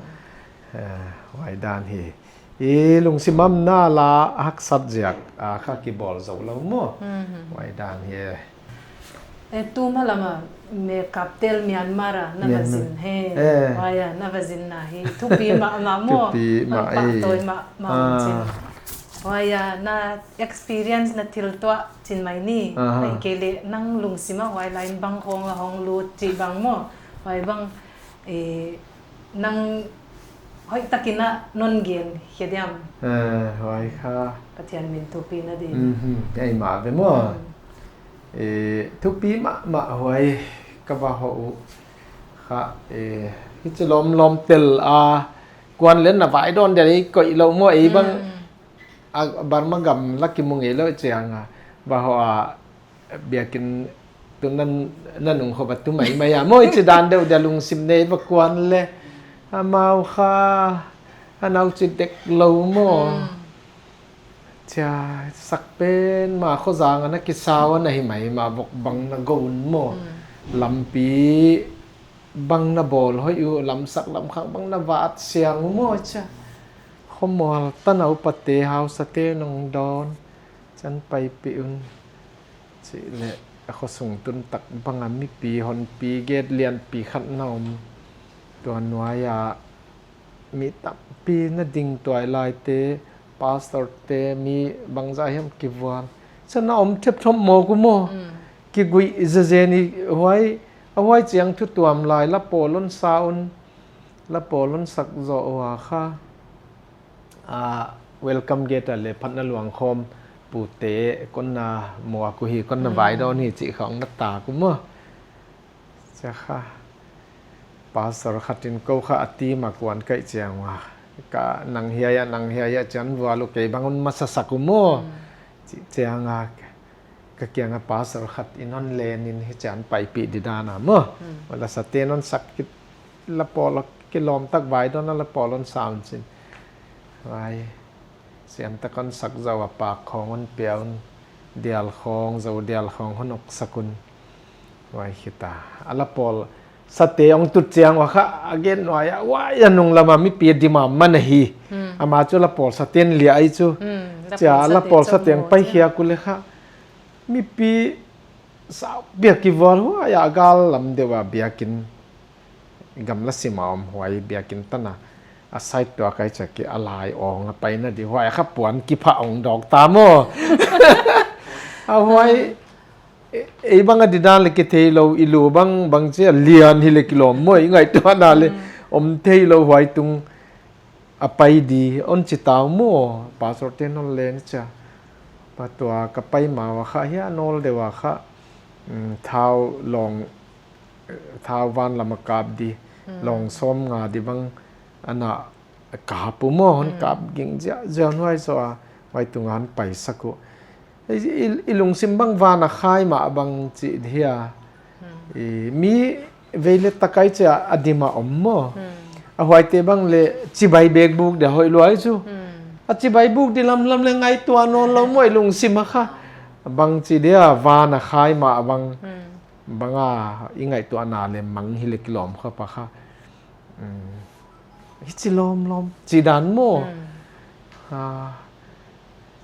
Huai dan hi. I lungsim amna la haksat ziak a kha kibawl zo lo maw. Huai dan hi. E tu ma lama me kaptel Myanmar a na va zin he. Huai a na va zin na hi thupi mahmah maw. Thupi mah ei. Huai a na experience na thil tuah cin mai ni. Ai kei le nang lungsim a huai lai in bang khawng a hong lut cih bang maw. Huai bang nang hoih takin a non gen khia diam. Huai kha Pathian min thupi na ding. Ei mah ve maw. Thupi mahmah huai ka va hawh uh kha. Hici lawmlawm tel a kuan len na vai dawn dia i koih lo maw ei bang. A Burma gam la kimu ngei lo ciang a va hawh a biakinn tu na nung khop a tu maimai a maw i ci dan deuh dia lungsim nei va kuan le amau kha a nau ci dek lo maw. Cia sak pen ma khuazang a na kisau a na hi mai ma vok bang na go un maw. Lampi bang na bawl hoih uh lamsak lamkhang bang na vat siang uh maw cia. Khuamual tan a upate hausate nong dawn cian paipih un. Cih leh a khuasung tuntak bangah mipi honpi get lianpi khat na om. Tua nuai-ah mi tampi na ding tuai laite pastorte mi bangzah hiam kivuan. Cia na om thepthop mawk uh maw. Kiguih zezen i huai a huai ciang thutuam lai la pawl on sa un. La pawl on sak zawh uh a kha. Welcome gate ah le phatna luang khawm pute kon na muak uh hi kon na vai dawn hi cih khawng na tak uh maw. Cia kha pastor khat in ko kha a team a kuan kaih ciang uh a ka nang hiai ah nang hiai ah cian vual uh kei bang un masa sak uh maw. Cih ciang a ka kiangah pastor khat in hon len in hi cian paipih di dan a maw. Wala sate non sak kit la pawl kilawm tak vai dawn a la pawl on sa un cin. Vai siam tak on sak zo a pak khawng on pia un. Dial khawng, Zo dial khawng hon oksak un. Huai khita a la pawl sate hong tut ciang ua kha a gen nuai a, huai a nung lama mipi a dima man ahi. Ama cu la pawl saten lia ai cu. Cia la pawl sate hong paikhiak uh le kha mipi sau biak kivual huai a gal lam deuh a biakinn gamla sima om huai biakinn tana a sait tua kai ciak i a lai awng a paina di huai a kha puan kiphah ong dawk ta maw? A huai ei bang a didan le kithei lo i lu bang bang cia lian hi le kilawm maw i ngaihtuahna le om thei lo huai tung a pai di on ci tau maw? Pastor te non le ni cia pa tua ka pai ma wa kha hia nol de wa kha thau lawng thau van lam a kap di lawng sawm nga di bang ana kap uh maw hon kap ging ziahziah nuai zaw a huai tunga hon paisak uh. I lungsim bang van a khai mah bang cih hia mi vei le takai cia a dima om maw? A huaite bang le cibai bek buk dia hoih luai cu a cibai buk di lamlam le ngaihtuah nawn lo maw i lungsim a kha bang ci dia van a khai mah bang banga i ngaihtuahna le mang hi le kilawm kha pa kha hici lawmlawm ci dan maw?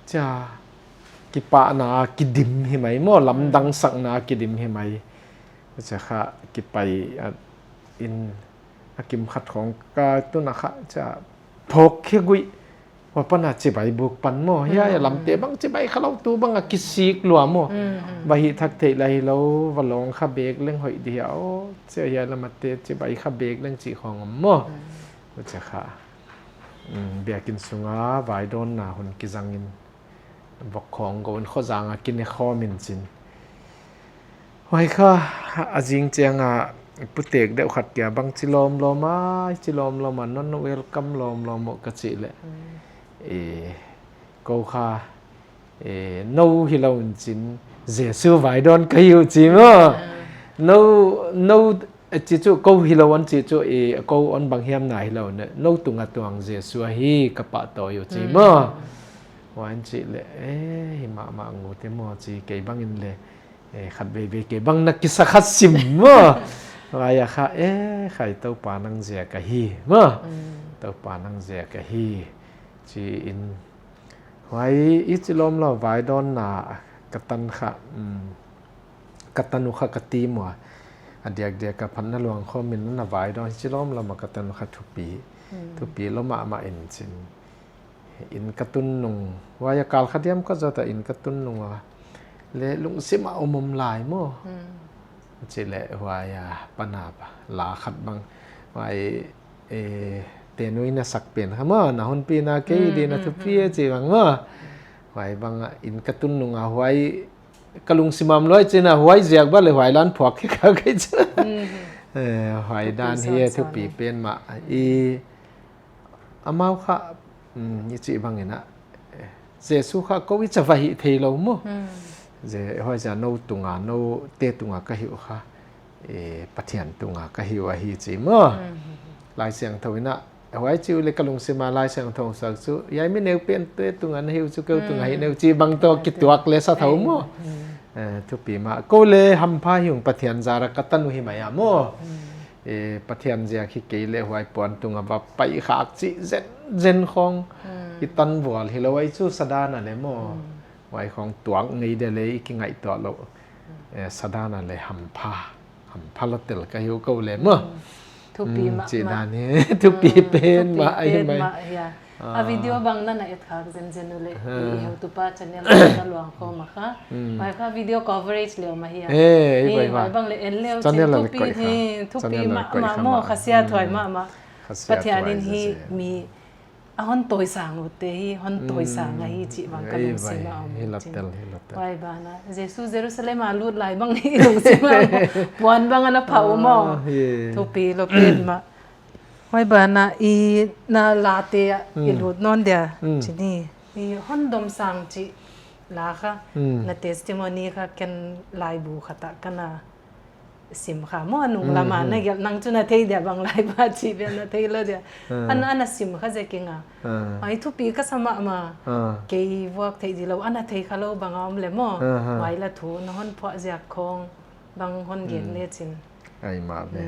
Cia kipahna a kidim hi mai maw? Lamdangsakna a kidim hi mai. Cia kha kipai in a kim khat khawng ka tun a kha cia phawk khia guih. Hua pana cibai buk pan maw hia lamte bang cibai kha lo tu bang a kisik lua maw? Va hih thak theih lai hi lo va lawng kha bek leng hoih di hia aw cia hia lamate cibai kha bek leng cih khawng om maw? Cia kha biakinn sunga vaidawnna hun kizangin vok khawng go in khuazang a kine khawm in cin. Huai kha a zing cianga putek deuh khat kia bang ci lawmlawm a ci lawmlawm a non welcome lawmlawm uh ka cih leh ko kha no hi lo in cin Jesu vaidawn ka hi uh ci maw? No no ci cu ko hi lo an ci cu ko on bang hiam na hi lo no tunga tuang Jesu ahi ka pahtawi uh ci maw? Huai an cih leh hi mahmah ngu te maw ci kei bangin le khat veivei kei bang na kisa khat sim maw? Huai a kha e khai Topa nang ziak ahi maw? Topa nang ziak ahi ci in huai i ci lawm lo vaidawnna ka tan kha ka tan uh kha ka tim uh a diakdiak ka phatna luang khawm in na vaidawn hi ci lawm lo ma ka tan uh kha thupi thupi lo mahmah in cin. Inn ka tun nung huai a kal kha diam ka zawt a inn ka tun nung a le lungsim a om om lai maw? Ci leh huai a pana la khat bang huai tenui na sak pen kha maw na hunpina kei di na thupi a ci bang maw? Huai bang a inn ka tun nung a huai ka lungsim a om luai cin a huai ziak bal le huai lan phuak khi kha kei cin. Huai dan hi thupi pen mah i amau kha i cih bangin ah Jesu kha ko i cava hih thei lo maw? Huaizia no tunga no te tunga ka hih uh kha Pathian tunga ka hih uh ahi ci maw? Lai Siangtho in ah huai ci uh le ka lungsim a Lai Siangtho sak cu hiai mi neu pen te tunga na hih uh cu keu tunga hih neu ci bang tawh kituak le sa tho maw? Thupi mah ko le hampha hi ung Pathian zara ka tan uh hi mai a maw? Pathian ziak hi kei le huai puan tunga va paih khak cih zenzen khawng i tan vual hi lo ai cu sadana le maw? Huai khawng tuak ngei de le i kingaihtuah loh sadana le hampha hampha lo tel ka hi uh ko le maw? Thupi mah cih dan hi thupi pen mah ahi mai. A video bang na na et khak zenzen uh le i heutupa channel na luang khawm a kha. Huai kha video coverage leu mah hi a. Huai bang le en leu cin thupi hi thupi mahmah maw khasia thuai mahmah. Pathian in hi mi a hon tawisang uh te hi hon tawisang ahi cih bang ka lungsim a om. Huai bana Jesu Jerusalem a lut lai bang hi lungsim a om. Puan bang a na phah uh maw? Thupi lo pen mah. Huai bana i na late ah i lut nawn dia cini i hon domsang cih la kha na testimony kha ken laibu khatah ka na Sim kha maw, a nung lama na gelh, nang cu na thei dia, bang lai pah cih bia na thei lo dia. An, an a sim kha zia kinga. Ai thupi ka sa mahmah. Kei vuak theih dih lo, an a thei kha lo bang a om le maw. Mai la thu na hon phuah ziak khawng bang hon gen lecin. Ai mah ve.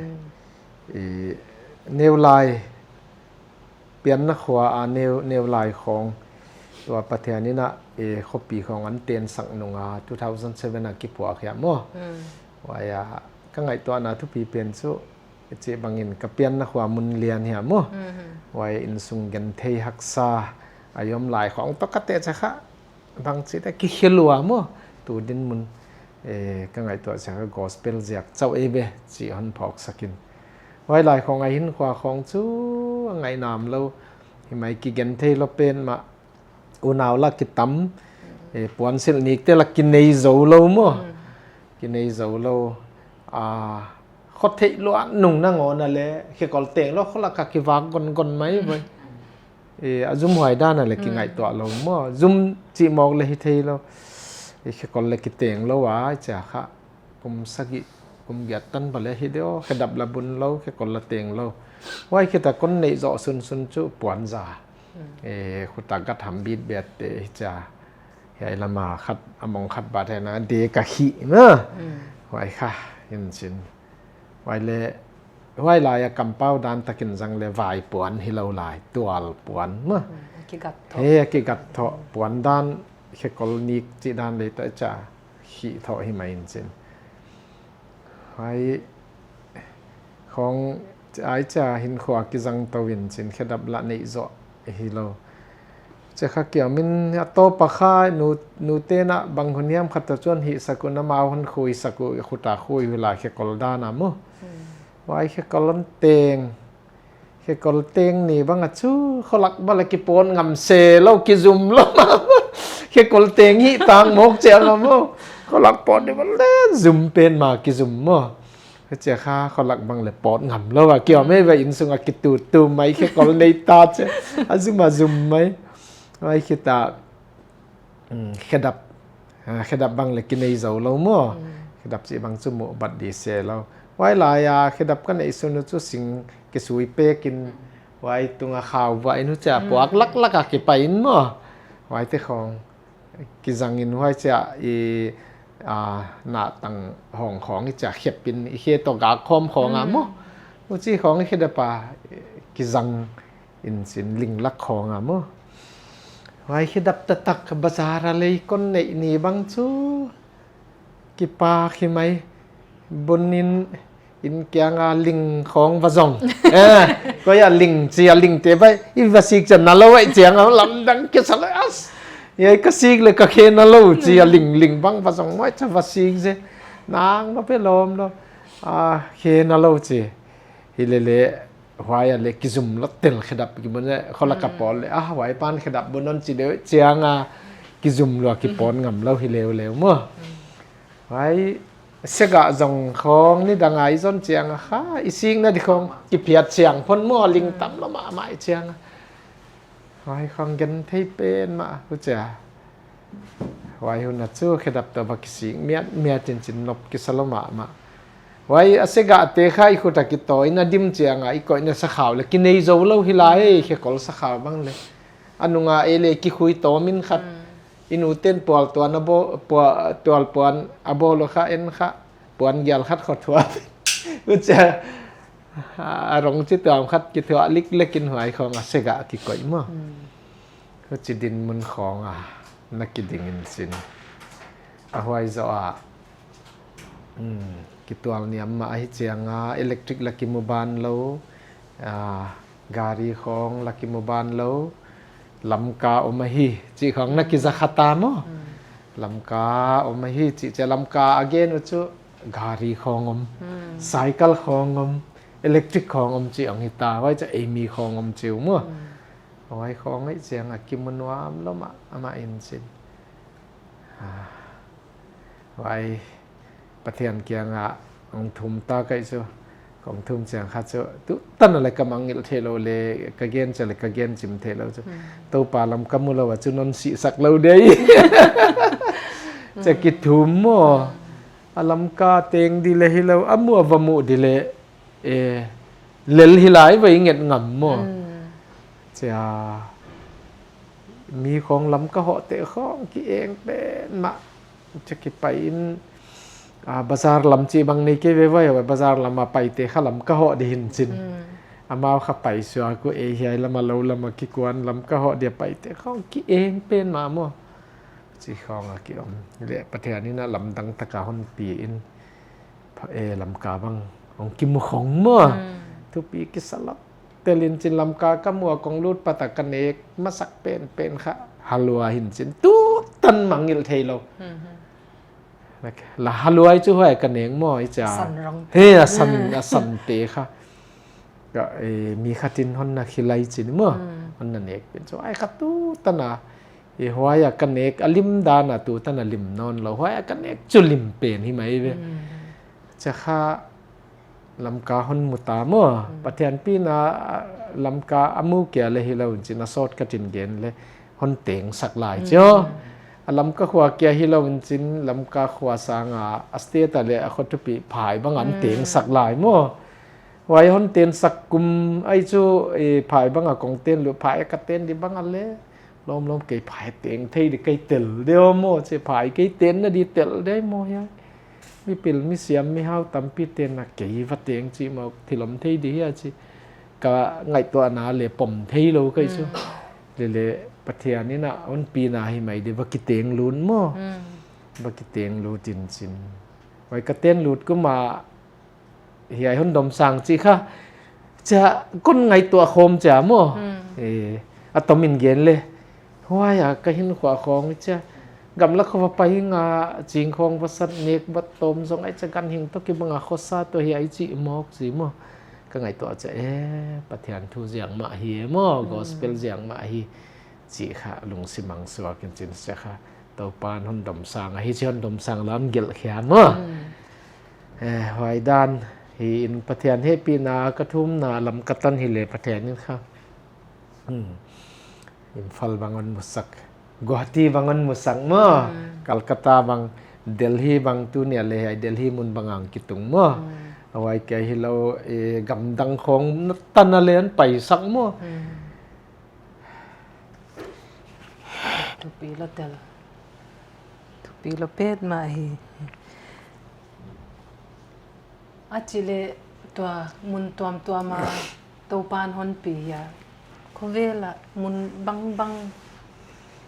Neu lai Pianna khua a neu, neu lai khawng tua Pathian in ah, e, khuapi khawng an tensak nunga two thousand seven a kiphuah khia maw. Huai a ka ngaihtuahna thupi pen cu, e, cih bangin ka pianna khua mun lian hia maw. Huai innsung genthei haksa a i om lai khawng tawh ka teh cia kha bangci ta kikhia lua maw. Tu dinmun, e, ka ngaihtuah cia kha gospel ziak cauh ei ve cih hon phawksak in. Huai lai khawng a hinkhua khawng cu a ngaihnam lo. Himai kigen thei lo pen mah. Unau la kitam, e, puansilh nikte la kinei zo lo maw. Kinei zo lo. A, khuatheih luat nung nangawn a le khekol teng lo khualak a kivak gongon mai vai. E, a zum huai dan a le kingaihtuah lo maw. Zum cih mawk le hi thei lo. E, khekol le kiteng lo a, i cia kha. Kum sagih, kum giat tan pale hi deuh, khedap la bun lo, khekol la teng lo. Huai khita kon neih zawh sunsun cu puanza. E, khuta gat ham bit biatte hi cia. Hiai lama khat, a mong khat bat hena, de ka khih na. Huai kha, hin cin. Huai le, huai lai a kampau dan takin zang le vai puan hi lo lai, tual puan ma. He, a kigat thawh puan dan khekol nik cih dan le ta cia. Khih thawh hi mai in cin. Huai khawng ai cia hinkhua kizang to in cin khedap lah neih zawh hi lo. Cia kha kiam in a tawpa kha nu, nute na bang hun hiam khat ta cuan hih sak uh na mau hun khui sak uh i khuta khui hu lai khekol dan a mu. Huai khekol an teng. Khekol teng ni bang a cu khualak bang le kipawt ngam se lo kizum lo. Khekol teng hi tang mawk ciang a maw. Khualak pawt ni bang le zum pen ma kizum maw. Cia kha khualak bang le pawt ngam lo a kiam ei va innsung a kitutu mai khekol nei ta cia. A zum a zum mai. Mai khita. Khedap, khedap bang le kinei zo lo maw. Khedap cih bang cu muh bat di se lo. Huai lai a khedap ka neih sun uh cu sing kisui pek in huai tung a khau vah in uh cia puak laklak a kipai in maw. Huai te khawng kizang in huai cia i, a, nahtang hawng khawng i cia khep in i khe tawh gak khawm khawng a maw. Huci khawng i khedap a kizang in cin linglak khawng a maw. Huai khedap taktak bazar a lei kon neih ni bang cu kipak hi mai. Bun in, inn kiang a ling khawng va zong. Koi a ling ci a ling te vai i va sik cia na lo ai ciang a lamdang kisa lo as. Yai ka sik le ka khe na lo ci a ling ling bang va zong mai cia va sik ze. Nang ma pe lawm lo. A khe na lo ci. Hi le le. Huai a le kizum lo tel khedap kibun le khualak a pawl le a huai pan khedap bun on ci deuh ciang a kizum lua kipawt ngam lo hi leuleu maw. Huai segah zong khawng ni dang a i zon ciang a kha i sik na di khawng kiphiat ciang phon maw ling tam lo mahmah i ciang a. Huai khawng gen thei pen mah hucia. Huai hun a cu khedap tawh va kisik miat miat in cin nop kisa lo mahmah. Huai a segahte kha i khut a kitawi in a dim ciang a i koih na sakhau le kinei zo lo hi lai khekol sakhau bang le. A nung a ei le kikhui tawm in khat. I nu ten pual tuan a bawl, pual, tual puan a bawl uh kha en kha. Puan gial khat khuathuat. Hucia a rong ci tuam khat kithuah liklek in huai khawng a segah kikoih maw. Huci dinmun khawng a na kiding in cin. A huai zawh ah kitual niam mah ahi ciang a electric la kimu ban lo. Gari khawng la kimu ban lo. Lamka om ahi cih khawng na kiza kha ta maw. Lamka om ahi cih cia lamka a gen uh cu gari khawng om. Cycle khawng om. Electric khawng om cih ang hi ta. Huai cia eimi khawng om ciu maw. Huai khawng ahi ciang a kimu nuam lo mah amah in cin. Huai Pathian kiangah hong thum ta kaih cu, kong thum ciang kha cu tutan a le ka mangngilh thei lo le ka gen cia le ka gen cim thei lo cu. Topa lam ka mu lo a cu non sihsak lo dei. Cia kithum maw. A Lamka teng di le hi lo, a mu a va muh di le, eh, lel hi lai va i nget ngam maw. Cia, mi khawng Lamka hawhte khawng ki-eng pen mah. Cia kipai in, ah, bazar lam cih bang nei kei ve vai, bazar lam a paite kha Lamka hawh di hin cin. Amau kha pai suak uh, ei hiai lam a lo lam a kikuan Lamka hawh di a paite khawng ki-eng pen mah maw. Ci khawng a ki-om. Le Pathian in a lamdang taka honpi in, eh, Lamka bang hong kimu khong maw. Thupi kisa lap. Telin cin Lamka ka mu a kong lut pat a ka nek masak penpen kha halua hin cin. Tu tan mangngilh thei lo. La halua i cu huai ka nek maw i cia. He, a san, a sante kha. Ka, eh, mi khat in hon na khilai cin maw. Hon na nek pen cu ai kha tu tan a. I huai a ka nek a lim dan a tu tan a lim nawn lo. Huai a ka nek cu lim pen hi mai ve. Cia kha Lamka hon mu ta maw. Pathian pina, ah, Lamka a mu kia le hi lo in cin a sawt ka tin gen le hon teng sak lai cio. A Lamka khua kia hi lo in cin Lamka khua sanga a state a le a khua thupi phai bang an teng sak lai maw. Huai hon ten sak kum ai cu, eh, phai bang a kong ten lu phai a ka ten di bang a le. Lawmlawm kei phai teng thei di kei tel deuh maw, ci phai kei ten na di tel deuh maw hiai. Mipil, misiam, mihau tampi ten na kei va teng ci maw, thilom thei di hiai ci. Ka ngaihtuahna le pom thei lo kei cu. Lele Pathian in a honpina hi mai di va kiteng lut maw. Va kiteng lut in cin. Vai ka ten lut kuma hiai hon domsang ci kha. Cia kon ngaihtuah khawm cia maw. Eh, a tom in gen le. Huai a ka hin khua khawng cia. Gamlak khua va pai nga cing khawng va sat nek va tom zong ai cia gan hing to ki banga khuasa to hiai ci mawk ci maw. Ka ngaihtuah cia, eh, Pathian thu ziang mah hi e maw. Gospel ziang mah hi. Ci kha lungsim ang suak in cin cia kha. Topan hon domsang ahi ci hon domsang lam gelh khia maw. Eh, huai dan hi in Pathian hehpihna ka thumna lam ka tan hi le Pathian in kha. Imphal bang hon musak. Guwahati bang hon musak maw. Calcutta bang, Delhi bang tu nia le hiai Delhi mun bang ang kitung maw. Huai kia hi lo, eh, gamdang khawng na tan a le an paisak maw. Thupi lo tel. Thupi lo pet mah hi. A ci le tua mun tuamtuam a Topan honpi a. Khuavela mun bangbang,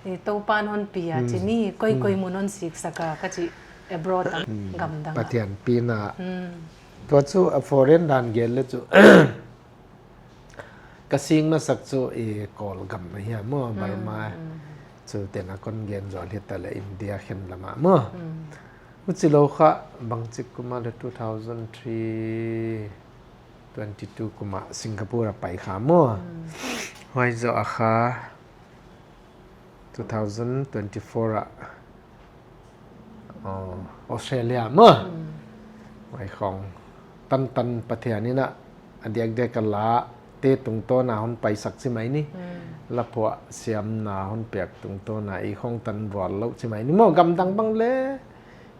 eh, Topan honpi a ci ni koikoi mun hon siksak a ka ci abroad a gamdang a. Pathian pina. Tua cu a foreign dan gen le cu. Ka sing masak cu i Kawlgam ahi a maw, Burma cu tena kon gen zual hi ta le India khen lamah maw. Uci lo kha bangcik kuma le two thousand three, twenty two kuma Singapore a pai kha maw. Huai zawh a kha two thousand twenty four ah, oh, Australia maw. Huai khawng tantan Pathian in a diakdiak a la te tungtawn a hon paisak ci mai ni. Laphuah siamna hon piak tungtawn a i khawng tan vual lo ci mai ni maw. Gamdang bang le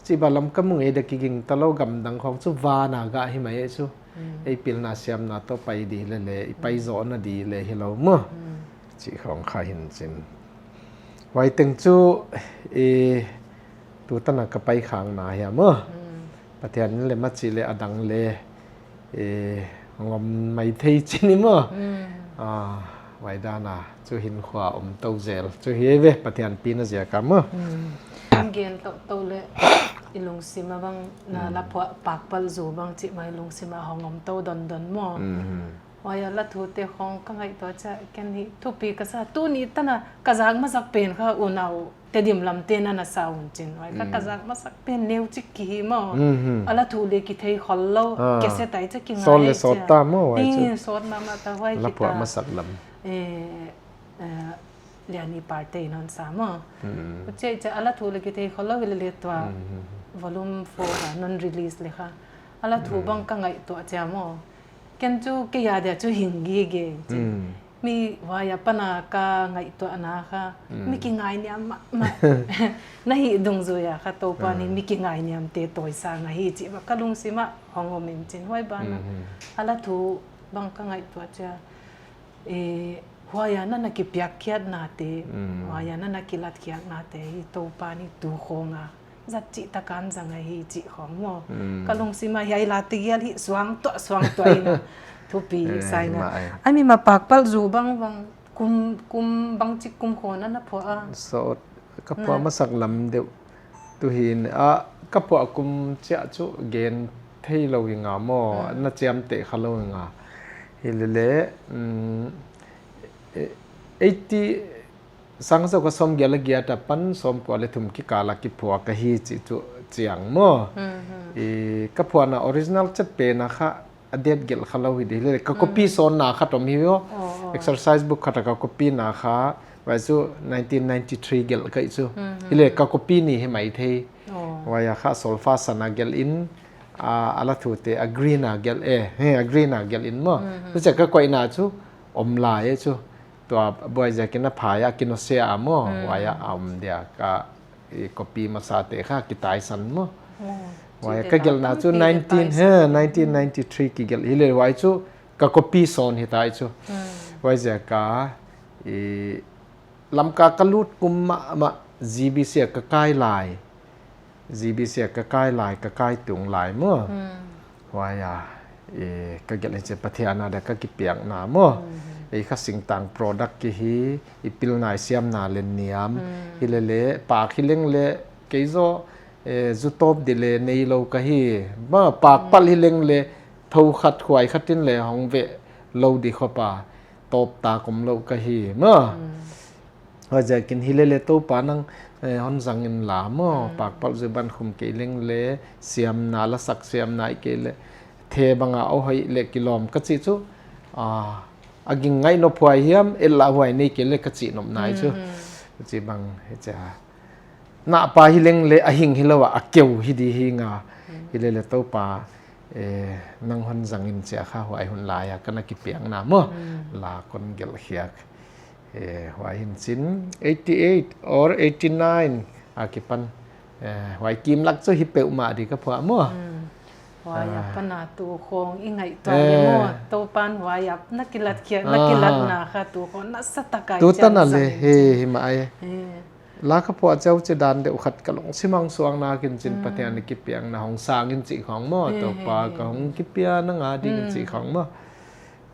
ci ba lam ka mu ngei da kiging ta lo, gamdang khawng cu van a gah hi mai e cu. Ei pilna siamna tawh pai di le le i pai zawhna di le hi lo maw. Ci khawng kha hin cin. Huai teng cu, eh, tu tan a ka pai khakna hi a maw. Pathian in le maci le a dang le, eh, ngom mai thei cin i maw. Ah, huai dan a cu hin khua om to zel cu hi ve Pathian pina ziak a maw. Gen to to le i lungsim a bang na laphuah pakpal zu bang ci mai lungsim a hong om to dondon maw. Huai a la thute khawng ka ngaihtuah ciah ken hi thupi ka sa. Tuni tan a ka zak masak pen kha unau Tedim lamte na na sa un cin. Huai kha ka zak masak pen neu cik kihi maw. A la thu le kithei khol lo. Kese tai ciah kingai. Sawt le sawt ta maw huai cu. Sawt mahmah ta huai kita. Laphuah masak lam. Eh, eh, Liani parte in hon sa maw. Uciah ciah a la thu le kithei khol lo hi le le tua. Volume four kha non release le kha. A la thu bang ka ngaihtuah ciah maw. Ken cu kei a dia cu hing gige cin. Mi huai a pana ka ngaihtuahna kha, mm, mi kingainiam mahmah na hih dungzui a kha Topa nih, ah, mi kingainiamte tawisang ahi cih va ka lungsim ah hong om in cin huai banah, mhm, a la thu bang ka ngaihtuah cia, eh, huai a na na kipiakkhiatnate, mm, huai a na na kilatkhiatnate hi Topa nih tu khawng a zat cih takan zang ahi cih khawng maw. Mm. Ka lungsim ah hiai la tigial hi suang tuah, suang tuah in a thupi, eh, sa in a. Himah, eh. Ai mi ma pakpalh zu bang bang kum, kum bangci kum khaw na na phuah a? Sawt, ka phuah na masak lam deuh. Tu hi in a, ka phuah kum ciah cu gen thei lo hi nga maw, mm, na ciamteh kha lo hi nga. Hi lele, mm, eh, eighty, sang khat za kua sawmgiat le giat a pan sawmkua le thum kikal a kiphuak ahi cih cu ciang maw. Mhm. I, ka phuahna original chat pen a kha a date gelh kha lo hi dih le, ka copy, mm, sawnna khat om hi aw. Oh, oh. Exercise book khat a ka copy na kha, huai cu nineteen ninety-three gelh ka hi cu. Mhm. Hi le ka copy ni hi mai thei. Oh. Huai a kha solfa san a gelh in, a, a la thute a green a gelh e, he, a green a gelh in maw. Mhm. Tu ciah ka koihna cu om lai e cu. Tua buai ziakin a phai a kinosia a maw, mm, huai a om dia ka, i, copy masate kha kitaisan maw. Oh, huai a ka gelhna cu nineteen, he, nineteen ninety-three kigelh hi le huai cu ka copy sawn hi tai cu. Mm. Huai ziak a, i, Lamka ka lut kum mahmah G B C a ka kai lai. G B C a ka kai lai, ka kai tung lai maw. Hmm. Huai a, i, ka gelh hi ci Pathian a dia ka kipiakna maw. Hmm. Ei kha singtang product ki hi, i pilna i siamna le niam. Hmm. Hi lele, pak hi leng le, kei zaw, e, zu tawp di le nei lo ka hi. Maw, pakpalh hi leng le, tho khat huai khat in le hong veh lo di khop a, tawp tak om lo ka hi. Maw. Hmm. Huai ziakin hi lele Topa nang, eh, hon zang in la maw, mm, pakpalh zu ban khum kei leng le, siamna, lasak siamna i kei le, the bang a au hoih le kilawm ka cih cu, ah, a ging ngaih nop huai hiam, et lah huai nei kei le ka cih nop nai cu. Mm, mm. Ka cih bang, hi cia. Nahpa hi leng le, a hing hi lo a, a keu hi di hi nga. Mm. Hi lele Topa, eh, nang hon zang in cia kha huai hun lai a, ka na kipiakna maw. Mm. La kon gelh khiak. Eh, huai hin cin eighty eight or eighty nine a kipan, eh, huai kimlak cu hi peuhmah di ka phuah maw. Hmm. Huai a pana tu khawng i ngaihtuah le maw. Topan huai a na kilatkhiak, na kilatna kha tu khawng na sa taka i cian zang in cin. Tu tan a le, he, hi mah ai. La ka phuah ciau ci dan deuh khat ka lungsim hong suang nakin cin Pathian i kipiakna hong sang in cih khawng maw. Topa ka hong kipia na nga ding cih khawng maw.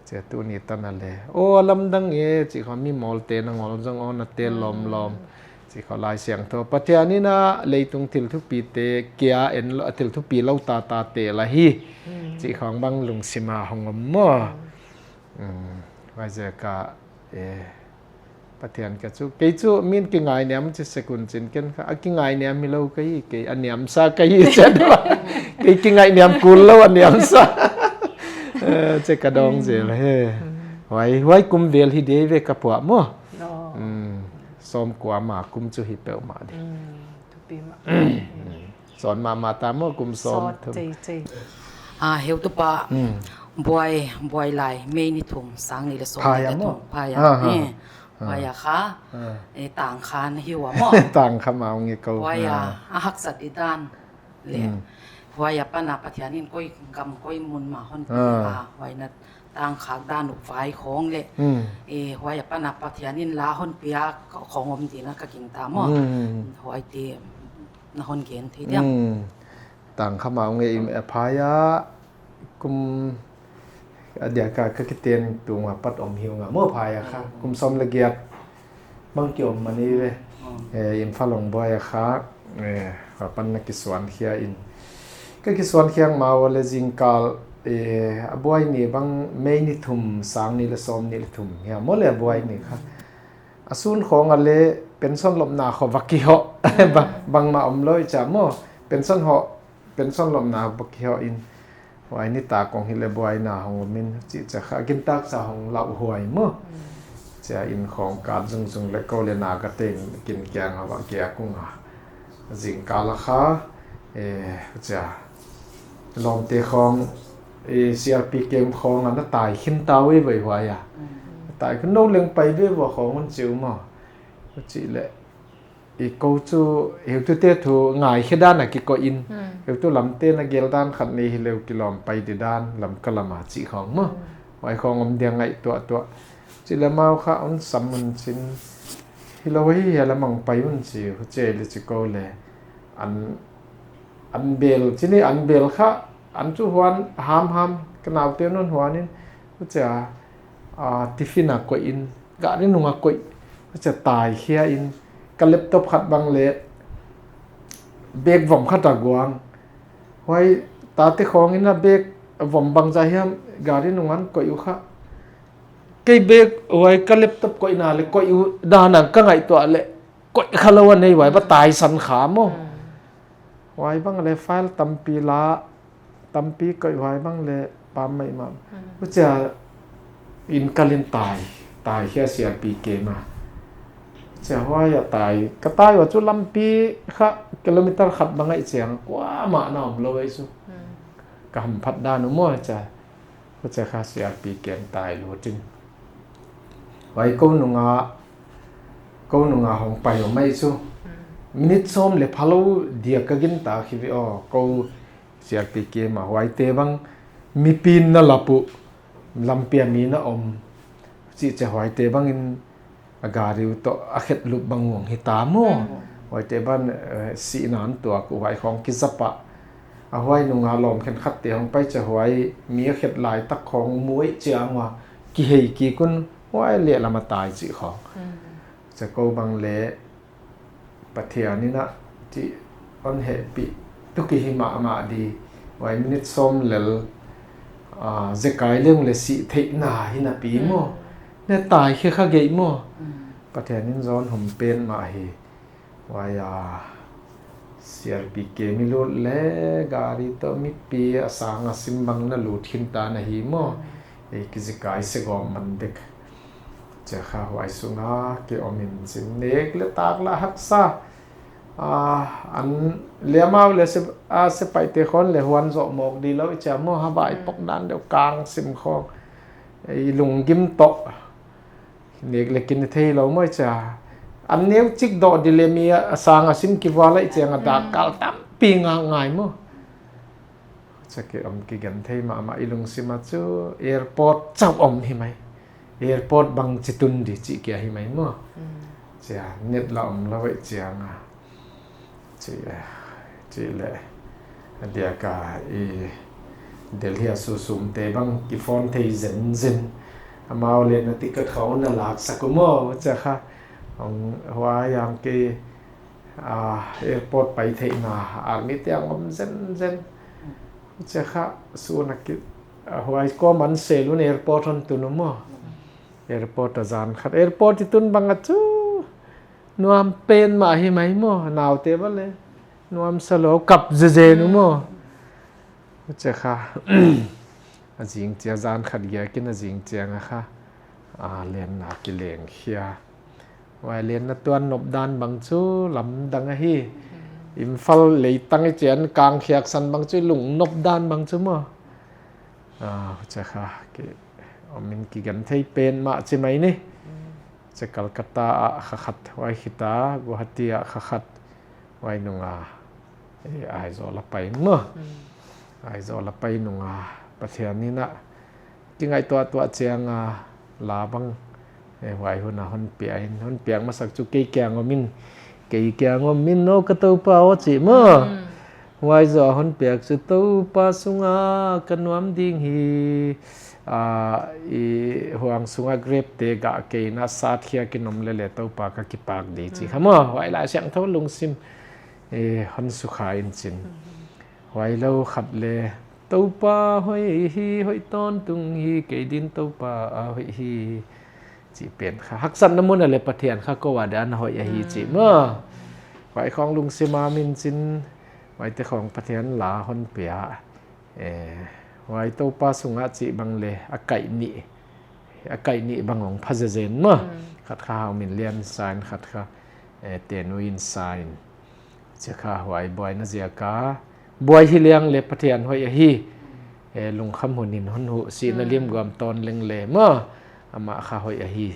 Cia tuni tan a le. Aw, a lamdang e, cih khawng mi mawlte na ngol zong aw na tel lawmlawm. Cih khawng Lai Siangtho Pathian in a leitung thil thupite kia en lo, a thil thupi lo tata tel ahi. Cih khawng bang lungsim a hong om maw. Huai ziak a, e, Pathian ka cu, kei cu min kingainiam ci sekun cin ken kha, a kingainiam hi lo ka hi, kei a niamsa ka hi cian. Kei kingainiam kul lo a niamsa. Eh, cia ka dawng zel he. Huai, huai kum vel hi dei ve ka phuah maw. Sawmkua ma kum cu hi peuhmah dei. Thupi mah. Sawn mahmah ta maw kum sawm thum. Ah, heutupa, buai, buai lai, May ni thum, sang nih le sawm nih le thum. Phaya maw? Phaya. Huai a kha, eh, tangkha na hi ua maw? Tangkha mau nge ko. Huai a, a haksat i dan le. Huai a pana Pathian in koi gam koi mun ma hon pi a, huai na tangkhak dan uh vai khawng le. Eh, huai a pana Pathian in la hon pi a khawng om dina ka gingta maw? Huai ti na hon gen thei diam? Tangkha mau nge i, a phaya kum a diaka ka kiten tunga pat om hiu nga maw phaya kha. Kum sawm le giat bang ki om mani ve. Eh, Imphal hong buai a kha, eh, kha pan na kisuan khia in. Ka kisuan khiang mau le zingkal, eh, a buai ni bang May ni thum, sang nih le sawm nih le thum hia maw le a buai ni kha. A sun khawng a le pension lopna khaw va kihawh. Bang, bangmah om lo i ca maw. Pension hawh, pension lopna va kihawh in. Huai nitak kong hi le buaina hong om in, cih cia kha, a gintak ca hong lauh huai maw. Cia inn khawng kat zungzung le ko le na ka tein kin kiang a va kia kung a. Zingkal a kha, eh, cia lawmte khawng, eh, C R P camp khawng a na tai khin tau ei vai huai a. Tai kha no leng pai ve vua khawng un ci uh maw. Cih leh i ko cu heutute thu ngaikhia dan a kikoih in, heutu lamte na gel dan khat nei hi leu kilawm pai di dan Lamka lam a cih khawng maw. Huai khawng om dia ngaihtuahtuah. Cih leh amau kha un sam un cin, hi lo hi hia lamang pai un ci uh, hucia i le ci ko le an, an bel cin hi, an bel kha an cu huan hamham, ka naute nun huan in hucia tiffin a koih in, gari nung a koih, hucia taikhia in, ka laptop khat bang le bag vom khat a guang. Huai tate khawng in a bag vom bangza hiam gari nung an koih uh kha. Kei bag huai ka laptop koihna le koih uh dan a ka ngaihtuah le koih kha lo a nei, huai bang taisan kha maw. Huai bang le file tampi la, tampi koih huai bang le pam maimam. Hucia in kalin tai, taikhia sialpi kem a. Hucia huai a tai, ka tai uh cu lampi kha kilometer khat bang aih ciang kuamah na om lo aih cu. Ka hamphat dan uh maw hucia. Hucia kha sialpi kem tai lut in. Huai ko nunga, ko nunga hong pai om aih cu. Minit sawm le pha lo dia ka gintak hi ve aw, ko sialpi kem a huaite bang mipi in na lap uh, lampi a mi na om cih cia huaite bangin a gari uh tawh a khetlup bang uh hong hi ta maw. Huaite ban sihna an tuak uh huai khawng kizap ah a huai nunga lawm khenkhatte hong pai cia huai mi a khet laitak khawng muaih ciang uh a kihei kik un huai lehlam a tai cih khawng. Cia ko bang le Pathian in a cih hon hehpih tuk i hi mahmah di. Huai minit sawm lel zekai leng le sih theihna hi napi maw. Ne taikhia kha geih maw. Pathian in zawn hom pen mah hi. Huai a sialpi kem i lut le gari tawh mipi a sang a sim bang na lut khin ta na hi maw. Ei kizekai segawm man dek. Cia kha huai sunga kiom in cin nek le tak lah haksa. An le amau le sepaihte khawng le huan zawh mawk di lo i cia maw, hava i pok dan deuh kang sim khawng i lunggim tawh nek le kin thei lo maw i cia. An neu cik dawh di le mi a sang a sim kivual a i ciang a dak kal tampi ngah ngai maw. Cia kiom kigen thei mahmah i lungsim a cu airport cauh om hi mai. Airport bang ci tun di cih kia hi mai maw. Cia net la om lo aih ciang a cih leh a diak a i Delhi a susumte bang kiphone thei zenzen. Amau le na ticket khawng na laksak uh maw cia kha. Huai ang kei airport pai theihna army te ang om zenzen. Cia kha sun a ki huai kawm an sel un airport hon tun uh maw. Airport a zan khat airport i tun bang a cu nuam pen mah hi mai maw, naute bang le nuam sa lo kap zezen uh maw. Cia kha a zing cia zan khat giakin a zing ciang a kha lenna kileng khia. Huai lenna tuan nop dan bang cu lamdang ahi. Imphal leitang i cian kang khiak san bang cu i lung nop dan bang cu maw. Cia kha ki om in kigen thei pen mah ci mai ni. Cia Calcutta ah kha khat huai khita Guwahati ah kha khat huai nunga Aizawl a pai maw. Aizawl a pai nunga Pathian in a kingaihtuahtuah ciang a la bang huai hun a hon pia in hon piak masak cu kei kiang om in kei kiang om in no ka Topa aw cih maw. Huai zaw a hon piak cu Topa sunga ka nuam ding hi. I huang sunga grep te gah kei na sat khia kinom lele Topa ka kipak di cih kha maw. Huai Lai Siangtho lungsim hon sukha in cin. Huai lo khat le Topa hoih hi, hoih tawntung hi, kei din Topa a hoih hi cih pen kha haksatna mun a le Pathian kha ko a dan a hoih ahi cih maw. Huai khawng lungsim a min cin huaite khawng Pathian la hon pia. Huai Topa sungah cih bang le a kaih nih a kaih nih bang hong pha zezen maw. Khat kha Hau Min Lian in sa in khat kha Ten Win in sa in. Cia kha huai buaina ziaka buai hi liang le Pathian hoih ahi. Lungkham hun in hon huh sihna limguam tawn leng le maw. Amah kha hoih ahi.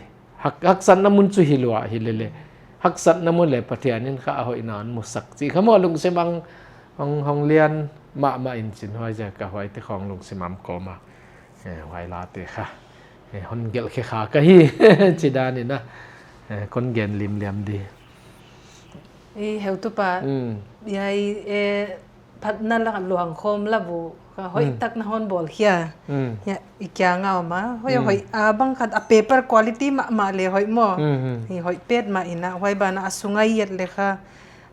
Hak, haksatna mun cu hi lua hi lele. Haksatna mun le Pathian in kha a hoihna an musak cih kha maw lungsim ang hong, hong lian mahmah in cin huai zia ka huai te khawng lungsim am kawma. Eh, huai late kha. Eh, hon gelh khe kha ka hi. Ci dan in a. Eh, kon gen limliam di. I heutupa, mm, i ai, eh, phatna la luang khawm la bu kha hoih, mm, tak na hon bawl khia. Mm. Ya, i kiang a om a. Hoih, mm, hoih a bang khat a paper quality mahmah le hoih maw. Mm, mm. I hoih pet mah in a, huai banah a sungai yet le kha,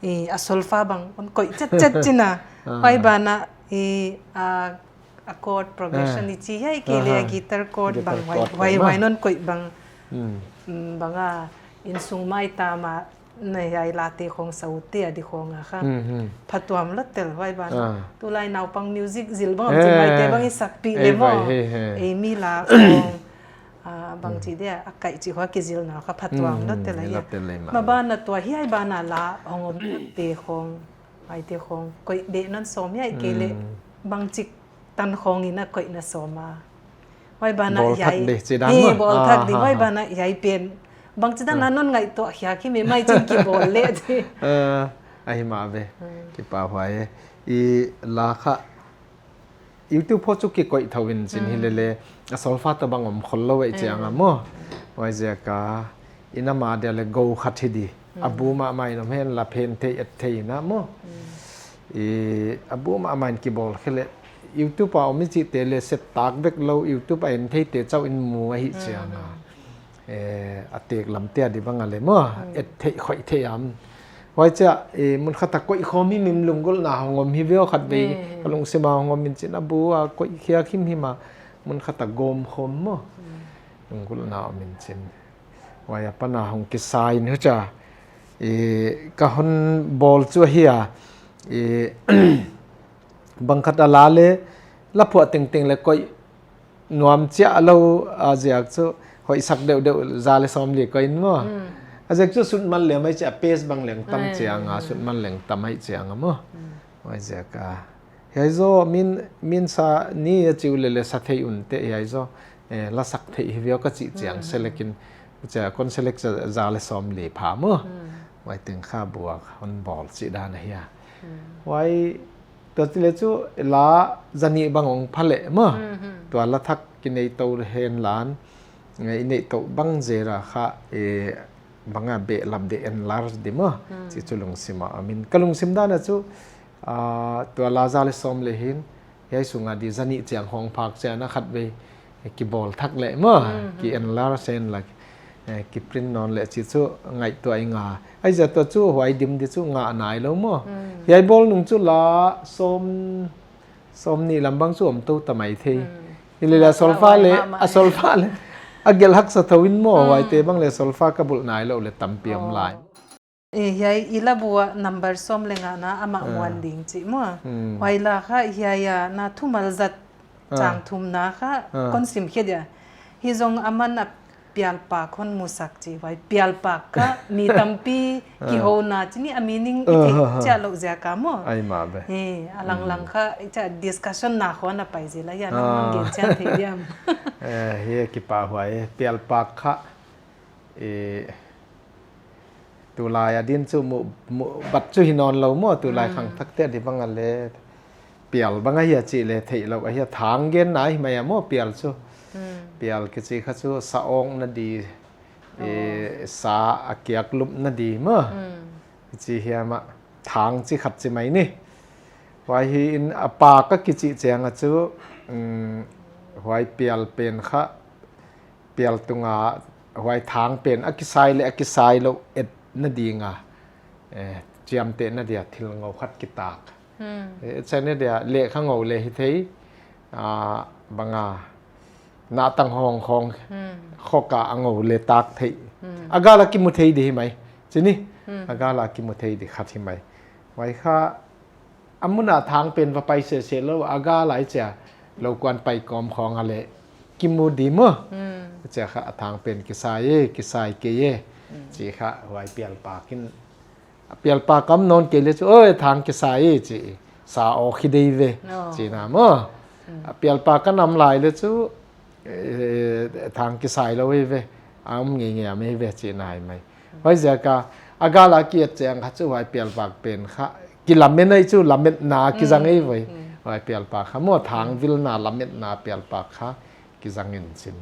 i a solfa bang, on koih cet cet cin a. Ah. Huai banah, i a a chord progression, ah, i ci hiai kei le, aha, a guitar chord, guitar bang, huai, chord huai, bang, huai ah, non koih bang. Hmm. Mm, bang a, inn sung mai ta ma, na hiai late khong sa ut te a di khong a kha. Hmm, hmm. Phatuam lo tel huai ban. Ah. Tulai naupang music zil bang, eh, ci mai te bang i sakpih le, eh, maw. Vai, he, he. Ei mi la khong. Ah, bang, hmm, ci dia, a kaih ci hua kizil na kha phatuam lo tel a, hmm, hiai lo tel le ma. Ma ban na tua hiai ban a la hong om te khong. Huaite khong koih beh non sawm hiai kei le, mm, bangcik tan khong in a koih na sawm a. Huai banah bawl thak hiai di, ci dan hi, maw? Bawl thak di, ah, huai, ah, banah hiai pen. Bangci dan, ah, la non ngaihtuah hiak hi mi mai cin kibawl le di. Ah, ahi mah ve. Hmm. Kipa huai e. I la kha YouTube ho cu kikoih tho in cin, mm, hi lele. A solfa ta bang om khol lo e ciang a, mm, maw. Huai ziak a. Inn a ma dia le go khat hi di. A bu mahmah in om hen la phen thei et thei na maw. I a bu mahmah in kibawl khe le YouTube a om i cih te le set tak bek lo, YouTube a en thei te cauh in mu ahi ciang a. Eh, a tek lam te a di bang a le maw. Et theih khoih theih am. Huai ciah, eh, mun khat a koih khawm himhim lunggulhna hong om hi veu khat vei. Ka lungsim a hong om in cin a bu a koih khiak himhim a mun khat a gawm khawm maw. Lunggulhna om in cin. Huai a pana hong kisa in huca, i, ka hon bawl cu ahi a, i, bang khat a la le la phuah tengteng le koih nuam ciah lo a ziak cu hoih sak deuhdeuh za le sawm li koih in maw. Mm. A ziak cu sutmal le mai ciah pace bang leng tam ciang a, sutmal leng tam aih ciang a maw. Mm. Huai ziak a. Hiai zaw min, min sa ni a ciu le le sa thei un teh hiai zaw, eh, la sak theih hi viau ka cih ciang, mm, select in, cia kon select za, za le sawm li pha maw. Mm. Huai teng kha buak hon bawl cih dan ahi a. Mm. Huai tua ci le cu la zanih bang ong pha leh maw. Mm, mm. Tua la thak ki nei to hen lan, eh, i neih to bang zera kha, eh, bang a beh lam de enlarge di maw. Mm. Cih cu lungsim a om in. Ka lungsim dan a cu, ah, tua la za le sawm le hin, hiai sung a di zanih ciang hong phak ciang a khat vei kibawl thak leh maw, mm, ki enlarge sen la, eh, ki print nawn leh cih cu ngaihtuah i nga. Ahi zia tua cu huai dim di cu ngah nai lo maw. Mm. Hiai bawl nung cu la sawm, sawm nih lam bang cu om to ta mai thei. Mm. Hi le le a solfa le, a solfa le a gelh haksa tho in maw, mm, huaite bang le solfa ka bulh nai lo le tampi om lai. Eh, hiai i la bu ah number sawm le ngahna amah, ah, muan ding cih maw. Hmm. Huai la kha hiai a na thumal zat, ah, cang thumna kha, ah, kon sim khia dia. Hi zong a man a pialpak hon musak ci huai. Pialpak kha mi tampi, ah, kihona ci ni a meaning i theih, ah, ciah loh ziak a maw. Ai mah ve. Eh, a langlang, hmm, kha i ciah discussion na khawng a pai zi la hian, ah, hon gen cian thei diam. Eh, hi a kipa huai, pialpak kha. I, tulai a din cu muh, muh bat cu hi nawn lo maw, tulai, mm, khangthak te a di bang a le pial bang ahi a cih le theih lo ahi a, thang gen nai hi mai a maw pial cu. Mm. Pial kici kha cu sa awk na di, i, oh, sa a kiak lup na di maw. Mm. Kici hiam ah thang ci khat ci mai ni. Huai hi in a pak a kicih ciang a cu, mm, huai pial pen kha pial tunga huai thang pen a kisai le a kisai lo et na dinga, eh, ciamteh na dia thil ngo khat kitak. Hmm. Eh, et sai na dia lehkha ngo le hi thei, ah, banga nahtang hawng hawng, hmm, khawka a ngo le tak theih. Hmm. A gala kimu thei di hi mai. Cini, hmm, a gala kimu thei di khat hi mai. Huai kha a muna thang pen va pai sese lo, a ga lai cia lo kuan pai kawm khawng a le kimu di maw? Hmm. Cia kha a thang pen kisai e, kisai kei e. Hmm. Ci kha huai pialpak in, a pialpak kam nawn kei le cu, oi, thang kisai e, ci sa aw khi dei ve, oh, ci na maw? Hmm. A pialpak ka nam lai le cu, eh, thang kisai lo hi ve, a om ngeingei a mei ve cihna hi mai. Huaiziak a, a gal a ki-et ciang kha cu huai pialpak pen kha kilamen ahi cu, lametna kizang ahi ve. Huai pialpak kha maw, thang vilna lametna pialpak kha kizang in cin.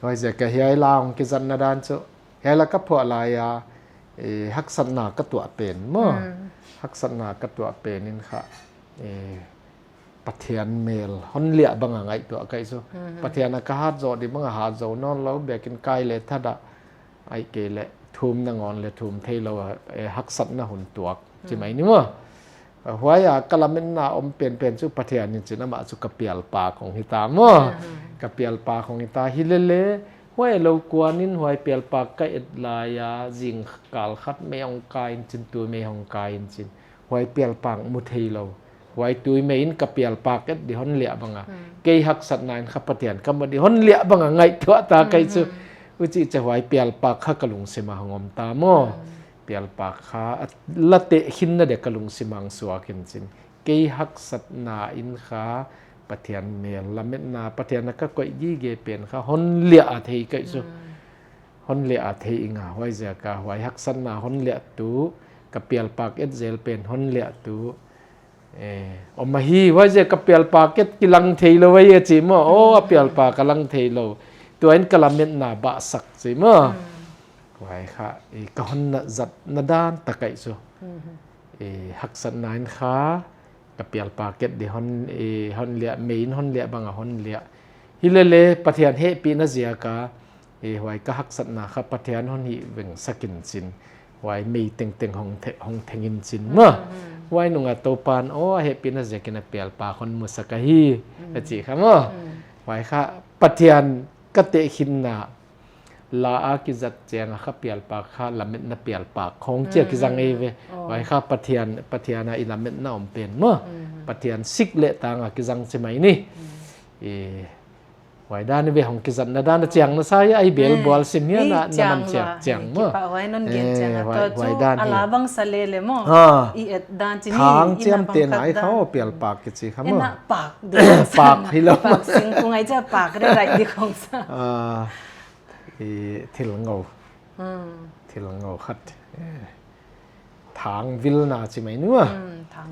Huaiziak a hiai la hong kizatna dan cu, hiai la ka phuah lai a, eh, haksatna ka tuah pen maw, haksatna ka tuah pen in kha, eh, Pathian mel hon liah banga ngaihtuah ka hi cu. Pathian a ka hat zawh dih banga hat zo nawn lo, biakinn kai le thadah, ahih kei leh thum nangawn le thum thei lo a, eh, haksatna hun tuak ci mai ni maw. Huai a ka lametna om penpen cu Pathian in cin amah cu ka pialpak hong hi ta maw. Ka pialpak hong hi ta hi lele, huai lo kuan in huai pialpak ka et lai a zingkal khat mei hong kai in cin, tui mei hong kai in cin. Huai pialpak mu thei lo. Huai tui mei in ka pialpak et dih hon liah banga kei haksatna in kha Pathian ka mu dih hon liah banga ngaihtuah ta ka hi cu. Hucih ciang huai pialpak kha ka lungsim a hong om ta maw. Pialpak kha a la tehkhinna dek ka lungsim a hong suak in cin. Kei haksatna in kha Pathian mel lametna, Pathian a ka koih gige pen kha hon liah a thei ka hi cu. Hon liah a thei ing a, huaiziak a huai haksatna hon liah tu, ka pialpak et zel pen hon liah tu, eh, om ahi, huaiziak ka pialpak et kilang thei lo ahi a ci maw. Aw, a pialpak a lang thei lo. Tua in ka lametna bahsak ci maw. Huai kha, eh, ka hon na zatna dan tak ahi cu. Eh, haksatna in kha ka pialpak et dih hon, eh, hon liah, mei in hon liah banga hon liah. Hi lele Pathian hehpihna ziak a, eh, huai ka haksatna kha Pathian hon hih vengsak in cin. Huai mei tengteng hong the-, hong theng in cin maw. Huai nung a Topan aw a hehpihna ziakin a pialpak hon musak ahi, a ci kha maw. Huai kha Pathian ka tehkhinna la a kizat ciang a kha pialpak kha lametna pialpak khong ci a kizang ei ve. Huai kha Pathian, Pathian a i lametna om pen maw. Pathian sik leh tang a kizang ci mai ni. I, huai dan i ve hong kizatna dan a ciang na sa hi a, i bel bual sim hi a, na, na man ciang, ciang maw. Huai dan hi. A la bang sa lele maw. I et dan ci ni. Thang ciam te nai kha aw pialpak kici kha maw. Pak hi lo. Pak singkung ai cia pak re rai di khong sa. I thil ngo. Thil ngo khat. Eh, thang vilna ci mai nua.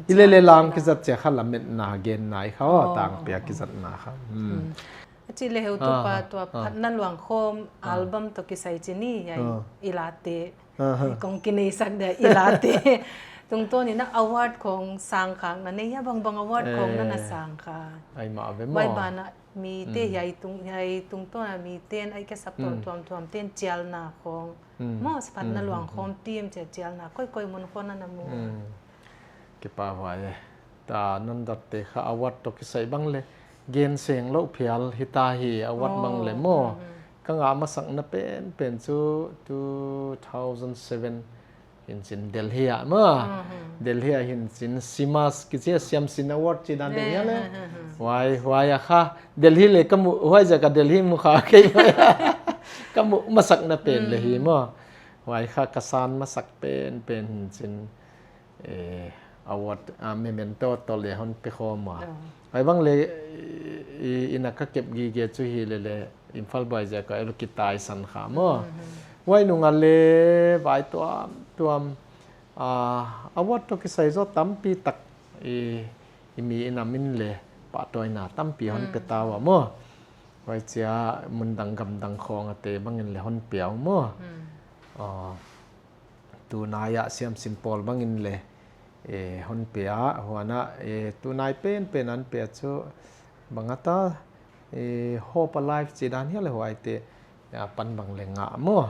I lele lang kizat cia kha lametna genna i kha aw tang pia kizatna kha. A ci le heu tu pa tua phatna luang khom album to kisai ci ni ai i late. Kong kinei sak dia i late. Tungtawn in a award khong sang khak na nei a bangbang award khong na na sang kha. Ai ma ve maw. Mai bana mite hiai tung, hiai tungtawn a mite in ai ke support tuamtuam te in cialna khong. Maw, phatna luang khom team cia cialna koikoi mun khong na na mu. Kipa huai e. Ta non dot te kha award to kisai bang le gen seng lo phial hi ta hi award bang le maw. Ka ngah masakna penpen cu two thousand seven hin cin Delhi ah maw. Delhi ah hin cin Simas kici a siamsin award ci dan Delhi ah le. Huai, huai a kha Delhi le ka muh, huai zia ka Delhi mu kha kei mai. Ka muh masakna pen le hi maw. Huai kha ka san masak penpen hin cin, eh, award, ah, memento tawh le hon pe khawm a. Huai bang le, i, i, ina ka kep gige cu hi lele Imphal buai zia ka el kitai san kha maw. Huai nunga le vai tuam, tuam, ah, award tawh kisai zaw tampi tak i, i mi ina min le pahtawina tampi hon pe ta ua maw. Huai cia mundang gamdang khawng a te bangin le hon pia uh maw. Ah, tunai ah siamsin pawl bangin le, eh, hon pia, huan ah, eh, tunai penpen an pia cu bang a ta, eh, Hope Alive ci dan hia le huai te, ah, pan bang le ngah maw.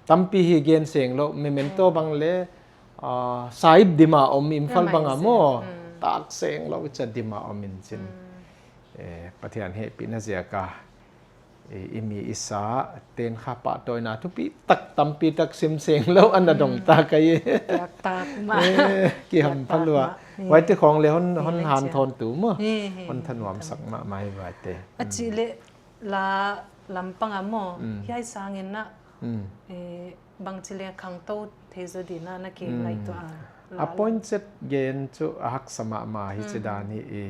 Tampi hi gen seng lo, memento bang le, ah, Saip dim a om Imphal bang a maw. Tak seng lo cia dim a om in cin. Eh, Pathian hehpihna ziak a i, i mi i sa ten kha pahtawina thupi tak tampi tak sim seng lo an a dong ta ka i. Kiham pha lua. Huai te khawng le hon, hon hanthawn tu maw. Hon thanuam sak mahmah hi huai te. A ci le la lampang a maw. Hiai sangin na, eh, bangci le khangto thei zaw dina na ki ngaihtuah a. A poinset gen cu a haksa mahmah hi ci dan hi i.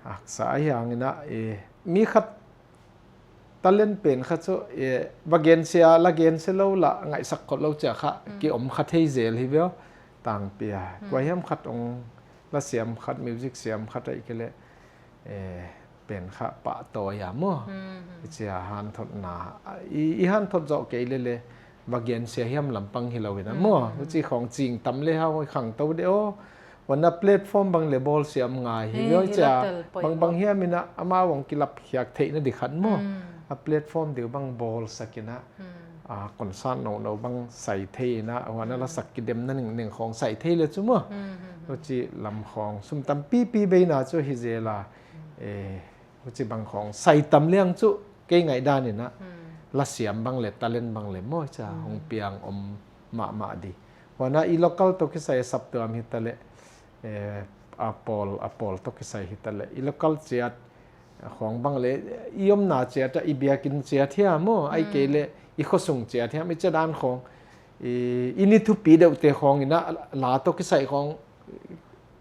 Haksa ahi hangin ah, eh, mi khat Talent pen kha cu, eh, va gensia, la gensia lo la ngaihsak khawh lo cia kha, mm, ki om kha thei zel hi veo. Tangpi a, mm, kua hiam khat ong la siam khat, music siam khat aih kei le, eh, pen kha pahtawi a maw. Mm, mm. I cia hanthotna, i, i hanthot zawh kei le le, va gensia hiam lampang hi lo in a maw. Mm, mm. Uci khawng cing tam le hau i khangto de aw. Huan a platform bang le bawl siam ngai hi, hi, veo hi cia, la tel poi bang, bang maw hiam in a amau ong kilap khiak theihna di khat maw. Mm. A platform deuh bang bawl sak in a, mm, a, concert no no bang sai thei in a, huan a, mm, lasak kidemna ning ning khawng sai thei le cu maw. Mm, mm, mm. Uci lam khawng sum tam pipi bei na cu hi zel a, mm, eh, uci bang khawng sai tam liang cu kei ngaih dan in a, hmm, la siam bang le talent bang le maw cia, hmm, hong piang om mahmah di. Huan a i local tawh kisai a saptuam hi ta le, eh, a pawl, a pawl tawh kisai hi ta le, i local ciat khawng bang le, i omna ciat a, i biakinn ciat hiam maw, aih kei le, hmm, i khuasung ciat hiam, i cia dan khawng, i, i ni thupi deuhte khawng in a, la tawh kisai khawng,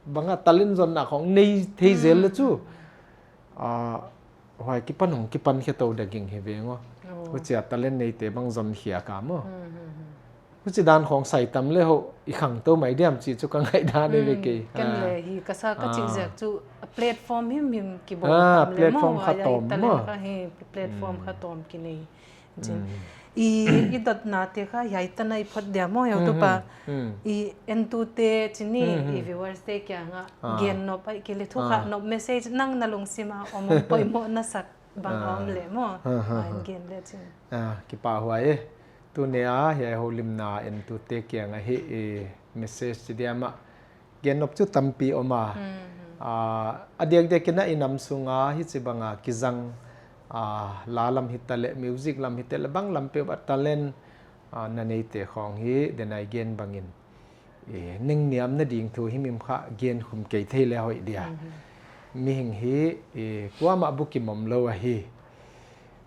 bang a talent zonna khawng nei thei zel le cu. Hmm. Ah, huai kipan hong kipan khia to daging hi veng aw. Oh. Hucia talent neite bang zon khia ka maw. Hmm, hmm, hmm. Huci dan khawng sai tam le ho i khangto mai diam ci cu ka ngaih dan hi ve kei. Hmm, ken le hi ka sa ka cih ziak cu a platform himhim kibawl tam le maw, platform kha tawm maw. Talent kha hi platform kha tawm kinei. Cin. Mm. I, i dotnate kha hiai tan a i phot dia maw, hiau tu pa. Mm, mm. I entute cin ni, mm, mm, i viewers te kiangah, ah, gennop aih kei le thukhak, ah, nop message nang na lungsim a om om poimawh na sak bang, ah, a om le maw. Ah, ah, ah. Gen le cin. Ah, kipahhuai e. Tuni a hiai holimna entute kiangah hi i message ci dia mah. Gennop cu tampi om a. Hmm, hmm. Ah, a diakdiak in a i nam sung a hici bang a kizang, ah, la lam hi ta le, music lam hi ta le, bang lam peuh a talent, ah, na neite khawng hi, den a i gen bangin, eh, nengniam nading thu himhim kha gen khum kei thei le hoih dia. Hmm, hmm. Mihing hi, eh, kuamah bukim om lo ahi.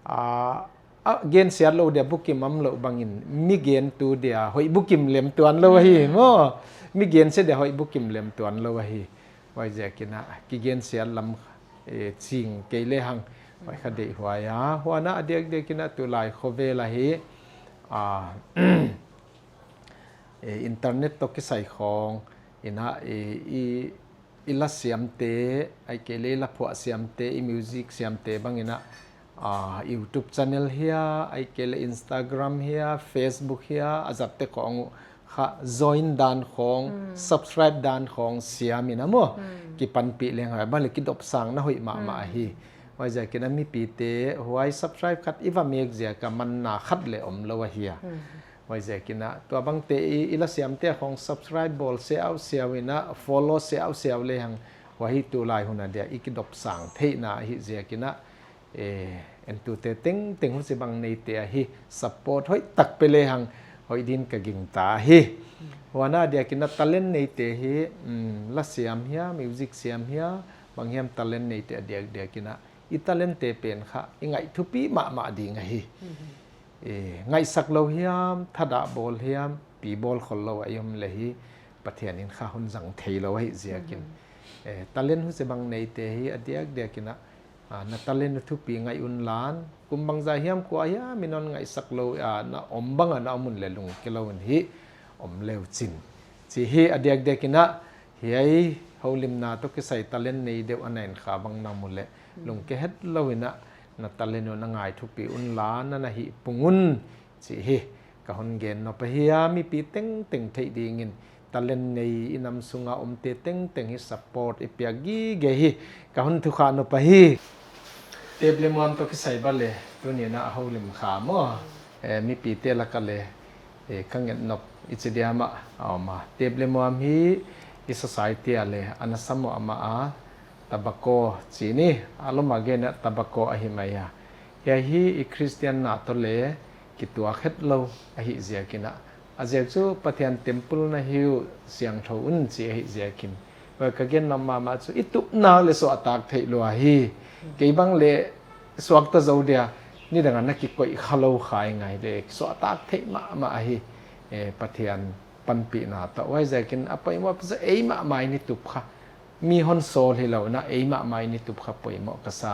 Ah, a gensiat lo dia bukim om lo bangin, mi gentu dia hoih bukim lem tuan lo ahi, hmm, maw. Mi gensia dia hoih bukim lem tuan lo ahi. Huaiziak in a kigensiat lam, eh, cing kei le hang, huai kha deihhuai a. Huan a diakdiak in a tulai khovel ahi, ah, eh, internet tawh kisai khawng in a, eh, i i la siamte, aih kei le i la phuah siamte, i music siamte bangin a, ah, YouTube channel hi a, aih kei le Instagram hi a, Facebook hi a, a zatte khawng uh kha join dan khawng, hmm, subscribe dan khawng siam in a maw. Hmm. Kipanpih leng hoih, bang le kidopsang na hoih mahmah, hmm, ahi. Huaiziak in a mipite, huai subscribe khat i va mek ziak a manna khat le om lo ahi a. Hmm. Huaiziak in a, tua bangte i, i la siamte khawng subscribe bawl siausiau in a, follow siausiau le hang, huai hi tulai hun a dia i kidopsang theihna ahi ziak in a, eh, entute tengteng huci bang neite ahi, support hoih tak pe le hang, hoih din ka gingta hi. Huan a diak in a talent neite hi, mm, la siam hia, music siam hia, bang hiam talent neite a diakdiak in a, i talentte pen kha i ngaih thupi mahmah ding ahi. Mhm. Eh, ngaihsak lo hiam, thadah bawl hiam, pi bawl khol lo a i om le hi, Pathian in kha hun zang thei lo ahi ziakin. Mhm. Eh, talent huci bang neite hi a diakdiak in a, ah, na talent uh thupi ngaih un lan, kum bangzah hiam kua hiam in hon ngaihsak lo a, na om bang a na om un le lungke lo in hi om le uh cin. Ci hi a diakdiak in a, hiai holimna tawh kisai talent nei deuh a na en kha bang na mu le, mm, lungke het lo in a, na talent uh na ngai thupi un la, na na hih pung un, ci hi. Ka hun gen nop ahi a, mipi tengteng theih dingin talent nei i nam sung a omte tengteng hi support i piak gige hi. Ka hun thukhak nop ahi. Tep le muam tawh kisai bang le, tuni in a holim kha maw. Eh, mipite lak a le, eh, ka nget nop i ci dia mah a om a. Tep le muam hi i society a le, a na sam uh a mah a, tobacco ci ni, a lom a gen a tobacco ahi mai a. Hiai hi i Khristian na tawh le kituak het lo ahi ziakin a. A ziak cu Pathian temple na hi uh, siangtho un ci ahi ziakin. Huai ka gen nop mahmah cu i tupna le suahtak theih lua hi. Kei bang le suakta zo dia, nidang a na kikoih kha lo khai ngai le, suahtak theih mahmah ahi, eh, Pathian panpihna tawh. Huaiziakin a poimawh pen ei mahmah in i tup kha. Mi hon sawl hi lo in a, ei mahmah in i tup kha poimawh ka sa.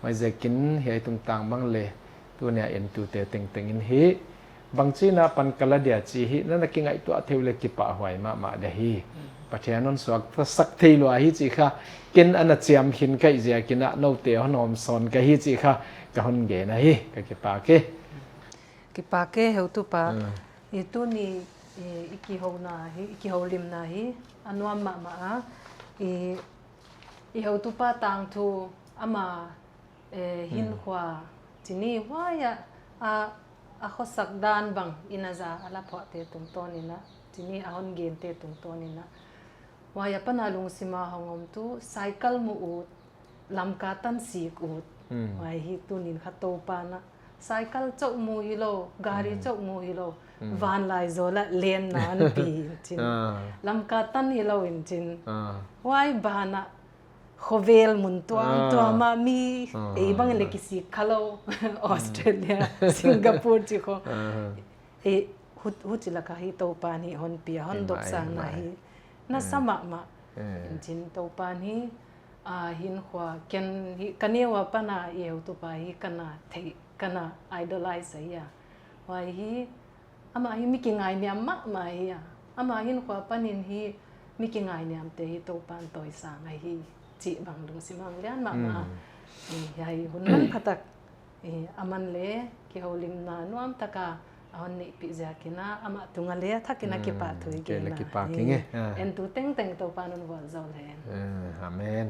Huaiziakin hiai tungtang bang le, Tunia entute tengteng in hih bangci na pan ka la dia ci hih na na kingaihtuah thei uh le kipahhuai mahmah dia hi. Pathian hon suaksak thei lua hi ci kha, ken a na ciam khin ka hih ziakin ah note hon hawmsawn ka hi ci kha ka hon gen ahi. Ka kipak hi. Kipak hi heutupa. I tuni i kihona hi, i kiholimna hi a nuam mahmah a, i heutupa tangthu ama hinkhua cini huai-ah a khuasak dan bang inn a za a la phuahte tungtawnin ah, cini a hon gente tungtawnin ah, huai-ah pana lungsima hong om tu cycle mu ut, Lamka tan sik ut. Huai hi tunin kha Topan ah cycle cauh mu hi lo, gari cauh mu hi lo, vanlai zawl ah lenna an pi in cin. Lamka tan hi lo in cin. Huai banah khuavel mun tuamtuam ah mi ei bangin le kisik kha lo, Australia, Singapore ci khong. Huci lakah hi Topan hi hon pia, hon dopsakna hi nasa mahmah in cin. Topan hi hinkhua ken hi ka neu a pana i heutupa hi kana theih, kana idolize ahi a. Huai hi amah hi mi kingainiam mahmah hi a, amah hinkhua panin hi mi kingainiamte hi Topan tawisang ahi cih bang lungsim hong lian mahmah a. Hiai hun manphatak aman le kiholimna nuamtaka a hon neihpih ziakin ah amah tungah le a thakin a kipahthu i gen a. Entu tengteng Topan hon vualzawl hen. Amen.